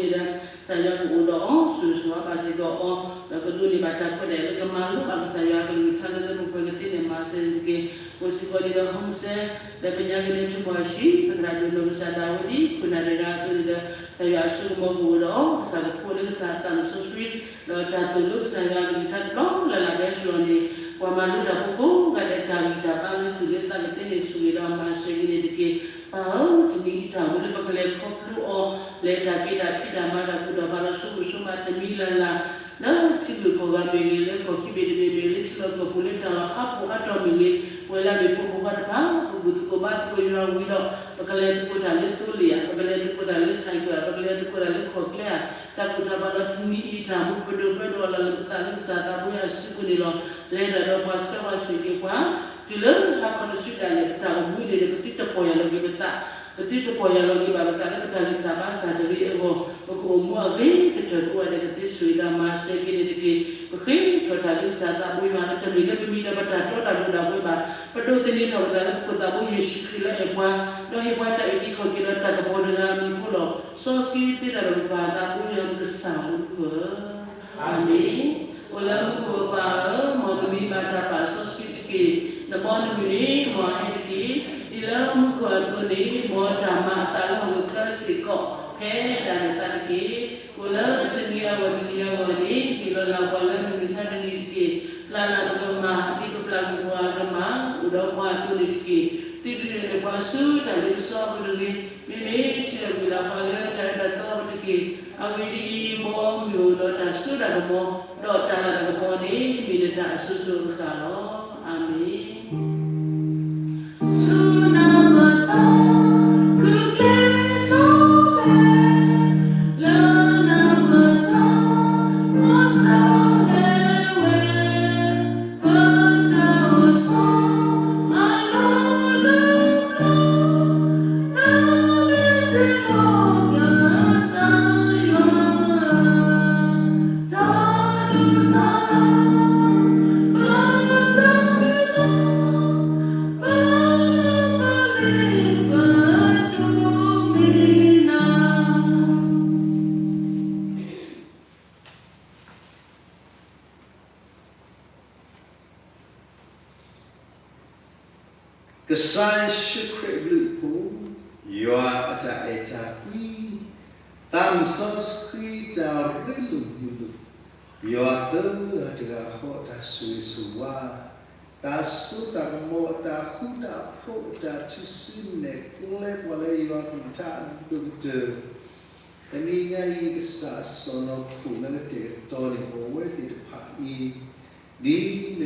ဒီးအီၤ ဆိၣ်ဂ့ၤဆိၣ်ဝါဘၣ်စ့ၢ်ကီးအီၤ ဒီးကဒိးန့ၢ်ဘၣ်တၢ်ခွဲးတၢ်ယာ်လၢကမၤလိဘၣ်ကစၢ်ယွၤအကလုၢ်ကထါလၢလၢပှဲၤပှဲၤကသ့န့ၣ် မၤစၢၤန့ၣ်တက့ၢ်. အိၣ်စ့ၢ်ကီးန့ၣ်ဒီး ဟီမုၢ်စဲ လၢပညါက့ၤန့ၣ် ထုကဖၣ်ဆှံ ပသရၣ်ဒိၣ်နီၢ်ကစၢ်ဒၣ်ဝဲဒ် ခိၣ်နၢ်တဂၤအသိးန့ၣ်ဒီး ကစၢ်ယွၤအစိကမီၤကအိၣ်ဒီးအီၤ ကစၢ်ကဖိလၢကစၢ်အသးမုၢ်စီဆှံ ဒီးတၢ်သိၣ်လိကစၢ်ယွၤအကလုၢ်ကထါတဘျီလၢ်လၢ်ကဟဲဆူအီၤန့ၣ် ပှၤမၤလိတၢ်ဖိကိးဂၤဒဲး တၢ်ဂံၢ်တၢ်ဘါလၢသူၣ်လၢသးကသ့န့ၣ် ဆိၣ်ဂ့ၤဒီးမၤစၢၤက့ၤန့ၣ်တက့ၢ်. ပၢ်ဧၢ တနံၤအံၤတၢ်အိၣ်လၢပကလဲၤခီဖျိအီၤ လဲၤတၢ်က့ၤတၢ်ဖံးတၢ်မၤတၢ်ကူၣ်တၢ်ဖးဒီးဆိကမိၣ်ဆိကမးတမံၤလၢ်လၢ် လၢထံဂုၤကီၢ်ဂၤမ့ၢ်ဂ့ၤ လၢကီၢ်ခံဘ့ၣ်တဘ့ၣ်မ့ၢ်ဂ့ၤ လၢထံလီၢ်ကီၢ်ပူၤလၢတၢ်လီၢ်အါပူၤအါတီၢ်မ့ၢ်ဂ့ၤ ပဝဲဒၣ်မ့ၢ်ဖိမုၣ်ဖိခွါတဖၣ် ပဘူၣ်သကိးဘါသကိးယွၤဝံၤဒီး ပကလဲၤသကိးတၢ်လၢသိလ့ၣ်ဧါ, ပကလဲၤသကိးတၢ်လၢဆဲးကၢးဧါ, ပကလဲၤသကိးတၢ်လၢခီၣ်ကျဲဧါ, တၢ်ကူၣ်တၢ်ဖးဒီးတနံၤအံၤတၢ်မူပဒိၣ်ပဒိၣ်အလီၢ်လၢပသးလၢကစၢ်သးဘိယွၤအစုပူၤန့ၣ်လီၤ. လဲၤတၢ်ဒီးပှၤဆှၢပှၤဆှၢက့ၤပှၤ တုၤလၢဟါခီတစုဒၣ်လဲာ် ပတၢ်အိၣ်မူန့ၣ်ဒီး ပသုတပီၢ်ယၢ်လီၤက့ၤပသး ပသုတပီၢ်ယၢ်လီၤက့ၤဘၣ်ပသးလၢပတၢ်ဂံၢ်စၢ်ဘါစၢ်တဂ့ၤအဂီၢ် ပကအိၣ်မူအဂ့ၤကတၢၢ်ကိးဂၤဒဲးကသ့ဆိၣ်ဂ့ၤဒီးမၤစၢၤက့ၤန့ၣ်တက့ၢ်. ပဃ့ထီၣ်တၢ်လၢကစၢ်သးဘိယွၤလၢတမ့ၢ်လၢပမံၤဒီးပတၢ်တီတၢ်လိၤဒၣ်ပဝဲဘၣ်. ပဒိးသန့ၤထီၣ်ပသးလၢပခိၣ်သးဘိယ့ၣ်ၡူးခရံာ်လၢအဲၣ်ပှၤ, ဒီးဟ့ၣ်ပှၤတၢ်အုၣ်က့ၤခီၣ်က့ၤဒီးတၢ်ကပီၤတဂၤအမံၤအဃိလီၤ. စီဆှံသ့တၢ်ဒီးပပၢ်သးဘိယွၤပကစၢ်အိၣ်မူခိၣ်ဧၢ အၤမ့ၣ်. အိၣ်လၢမူခိၣ်အပၢ်ဧၢ, မ်နမံၤဘၣ်တၢ်ပာ်စီဆှံတက့ၢ်. နဘီနမုၢ်န့ၣ်မ်အဟဲတက့ၢ်. ဒ်လၢမူခိၣ်အသိးန့ၣ် မ်တၢ်မၤအသးလၢဟီၣ်ခိၣ်ချၢစ့ၢ်ကီး ဖဲဒၣ်နသးတက့ၢ်. အိၣ်လၢတနံၤအဂီၢ်တနံၤအဂီၢ်န့ၣ် ဟ့ၣ်လီၤလၢပှၤလၢမုၢ်မဆါတနံၤတက့ၢ်. ပျၢ်လၢ်ပကမၢ်ဒ်ပပျၢ်ကွံာ်ပှၤအကမၢ် အိၣ်ဒီးပှၤအသိးန့ၣ်တက့ၢ်. သုတဒုးနဲၣ်ပှၤဆူတၢ်လ့ပစီအပူၤတဂ့ၤ. မ့မ့ၢ်ထံၣ်လိာ်ကွံာ်လၢပှၤလၢတၢ်အၢတၢ်သီအပူၤတက့ၢ်. အဂ့ၢ်ဒ်အံၤ, မ်မ့ၢ်အိၣ်ဒီးတၢ်စိတၢ်ကမီၤ, ဒီးတၢ်လၤတၢ်ကပီၤန့ၣ် မ့ၢ်နတၢ်အစိၤစိၤအဃၣ်ဃၣ်လီၤ. အၤမ့ၣ်. ဆူနမသး ခုကျဲထီၣ်ဝဲ လၢနမသး မီၤစၢ်လဲၤဝဲ ပတၢ်အိၣ်ဆိး အလီၢ်လၢပျၢၤ နမ့ၢ်တ့လီၤကစၢ်ယွၤ တၢ်ဒိၣ်စၢ် ပတၢ်မုၢ်လၢ် ပနၢ်ပလ့ၤပတိၢ်မံၤနၤ ကစၢ်ယ့ၣ်ၡူးခရံာ်အဘျုးအဖှိၣ်, ယွၤအတၢ်အဲၣ်တၢ်ကွံ, သးစီဆှံတၢ်ရ့လိာ်မုာ်လိာ်, ယွၤသၢဂၤတဂၤဃီအတၢ်ဆိၣ်ဂ့ၤဆိၣ်ဝါ, တၢ်စိတၢ်ကမီၤ အတၢ်ဃူတၢ်ဖိး အတၢ်ထုးစုနဲၣ်ကျဲပှၤလၢယွၤအကလုၢ်ကထါအဒိၣ်ကတၢၢ် တနံၤညါအံၤ ကစၢ်စီၢ်နီၤခိၣ်လၢကတဲာ်ကတီၤန့ၢ်ပဝဲသ့ၣ်တဖၣ်အံၤ, ဒ်နကလုၢ်ကထါဒုးနၢ်ပၢၢ်ပှၤ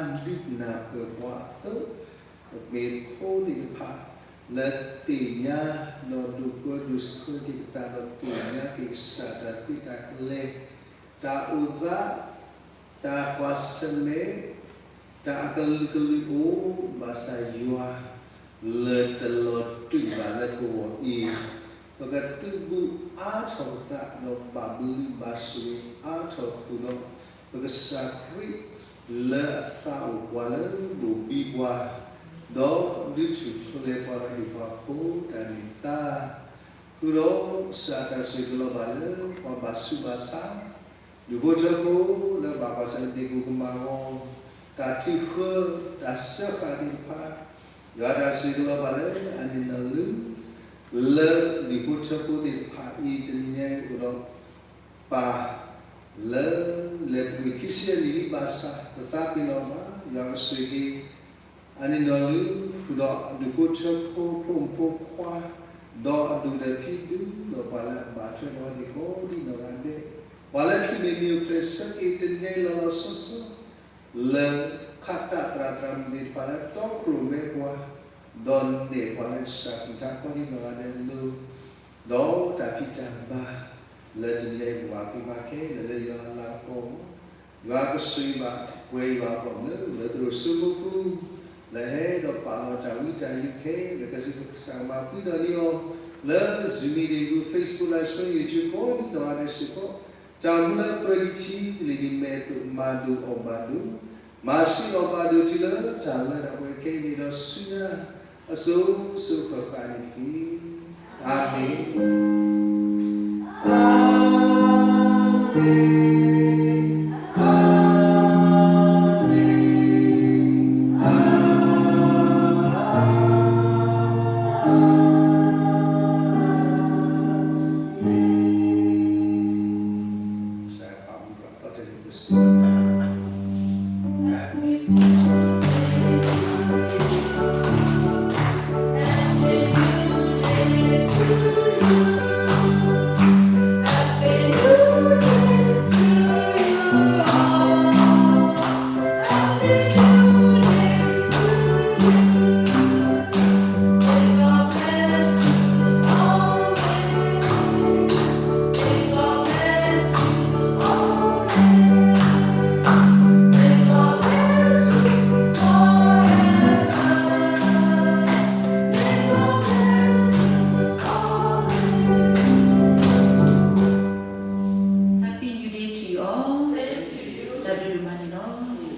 အသိး, ပမ့ၢ်ဖိသ့ၣ်တဖၣ် လၢသ့ၣ်ညါ ဒီးဒိၣ်ပၢဒိၣ်ဆှၢက့ၤပသး ဒီးသ့ၣ်ညါက့ၤကစၢ်တၢ်သုတၢ်ကျဲၤ တၢ်အိၣ်သး, တၢ်ကွၢ်ဆၢၣ်မဲာ်, တၢ်အကလုာ်ကလုာ်အိၣ်, ဘၣ်ဆၣ်ယွၤ လၢတလီၤတူာ်ဘၣ်လၢကဝီၤအံၤ, ပကသုးဘူးအါထီၣ်ပသး ဒီးဘၣ်ဘျုးဘၣ်ဆိၣ်ဂ့ၤအါထီၣ်ဃုာ်ဒီး ပကစၢ်ခရံာ် လၢအသးအိၣ်ပှၤလၢဘိၣ်ဘံပှၤ, ဒီးဒုးထူၣ်ဖျဲးပှၤဒီးဟ့ၣ်ပှၤဖိတၢ်န့ၢ်သါ ဃုာ်ဒီးကစၢ်တၢ်ဆိၣ်ဂ့ၤကလီၤဘၣ်လၢ ပှၤဘၣ်ဆူးဘၣ်ဆါ, ဒူၣ်ဖိထၢဖိလၢဘၣ်ကွၢ်ဆၢၣ်မဲာ်ကမၤအီၤ, တၢ်ထုးဃၢ, တၢ်စၢဃာ်သ့ၣ်တဖၣ်, ယွၤတၢ်ဆိၣ်ဂ့ၤကလီၤဘၣ်လၢအန့ၣ်နီၢ်လၢ လၢဒူၣ်ဖိထၢဖိသ့ၣ်တဖၣ်အံၤ တနံၤညါအံၤအိၣ်ဒီး ပၢ် လၢလဲၤပှ့ၤခံဆံယဲၢ်နံၣ်လံဘၣ်ဆၣ် ပသးပ့ၤနီၣ်ဘၣ် ယွၤကဆိၣ်ဂ့ၤက့ၤ အန့ၣ်နီၢ်လၢ ဃုာ်ဒီးဒူၣ်ဖိထၢဖိ ဖိမုၣ်ဖိခွါ ဒီးအဒူၣ်ဒီးဖံဒူၣ်ဒီးပှၤလၢအဘၣ်ထွဲဒီးအီၤသ့ၣ် ကိးဒံနီၢ်ဂၤဒဲး, ပှၤလၢချုးန့ၢ်မံၤအိၣ်ဖျဲၣ်ဆၢက့ၤတနံၤညါအံၤလီၤလီၤဆီဆီ လၢခးသးသရၣ်သရၣ်မုၣ်သ့ၣ်တဖၣ်လၢတီခိၣ်ရိၣ်မဲပှၤ, ဒီးနဲၣ်ပှၤလၢကစၢ်ကလုၢ်ကထါကိးဒံနီၢ်ဂၤဒဲးအလိၤ ဒီးတၢ်ဖံးတၢ်မၤ လၢတနံၤညါအံၤ ပဘၣ်က့ၤဘၣ်ခဲလၢာ်လၢယွၤအလၤကပီၤ, ယွၤကဆိၣ်ဂ့ၤဘၣ် ပှဲၤယွၤအဘီၣ်မုၢ်လၢ လၢသရိာ်စိဖိပူၤ လၢဟဲဒီးပာ်လီၤတၢ်ဝံတၢ်ယုၢ်ခဲလၢာ်ခဲဆ့ ပကစၢ်မၤပှဲၤဒီးန့ၢ်အီၤ လၢ Zoom meeting ပူၤ Facebook Live Stream YouTube ကိးဒံနီၢ်ဂၤဒဲးစ့ၢ်ကီး, တၢ်မူလၢပၢၤနံၤထံး ကလံၤနံၤမဲာ်အသိး မၤဒိၣ်အီၣ်ဘၣ်ဒိၣ်, မၤဆံးအီၣ်ဘၣ်ဒိၣ်တုၤလၢတၢ်လၢတၢ်ပှဲၤခဲအံၤန့ၣ်ဒီးဆူညါ အစိၤစိၤဃၣ်ဃၣ်န့ၣ်တက့ၢ်. အၤမ့ၣ်, အၤမ့ၣ်, အၤမ့ၣ်, အၤမ့ၣ်. Happy New Day to you all. တၢ်ဘျုးဒိၣ်မးန့ၣ်လီၤ.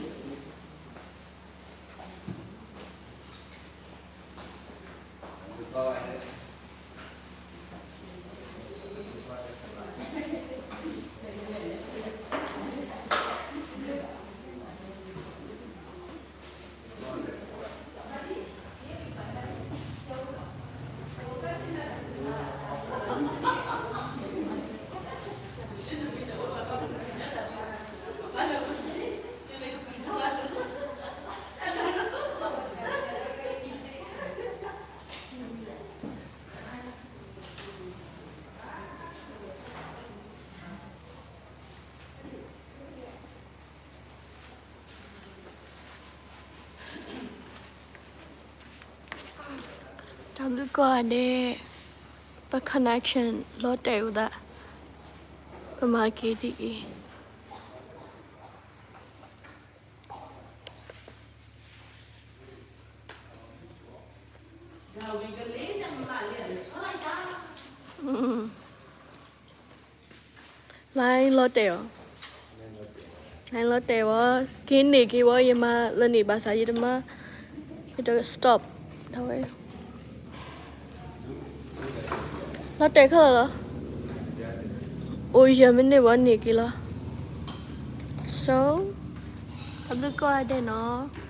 တၢ်ဘျုးကိးဂၤဒဲး, ပ connection လီၤတဲာ်ဝဲဒၣ်, ပမၤက့ၤဒ်အံၤ. လိုင်းလီၤတဲာ်အီၤ, လိုင်းလီၤတဲာ်ဝဲ, က့ၤန့ၢ်က့ၤဝဲ ယမၤလၢန့ၣ်ဘၣ်ဆၣ် ယတမၤ, ယတ stop ဒၣ်ဝဲ, လီၤတဲာ်ခဲလၢာ်လီၤ, အိၣ်ယဲၢ်မံးနံးဝဲန့ၢ်က့ၤလီၤ, so တၢ်ဘျုးကိးဂၤဒဲးနီၤ.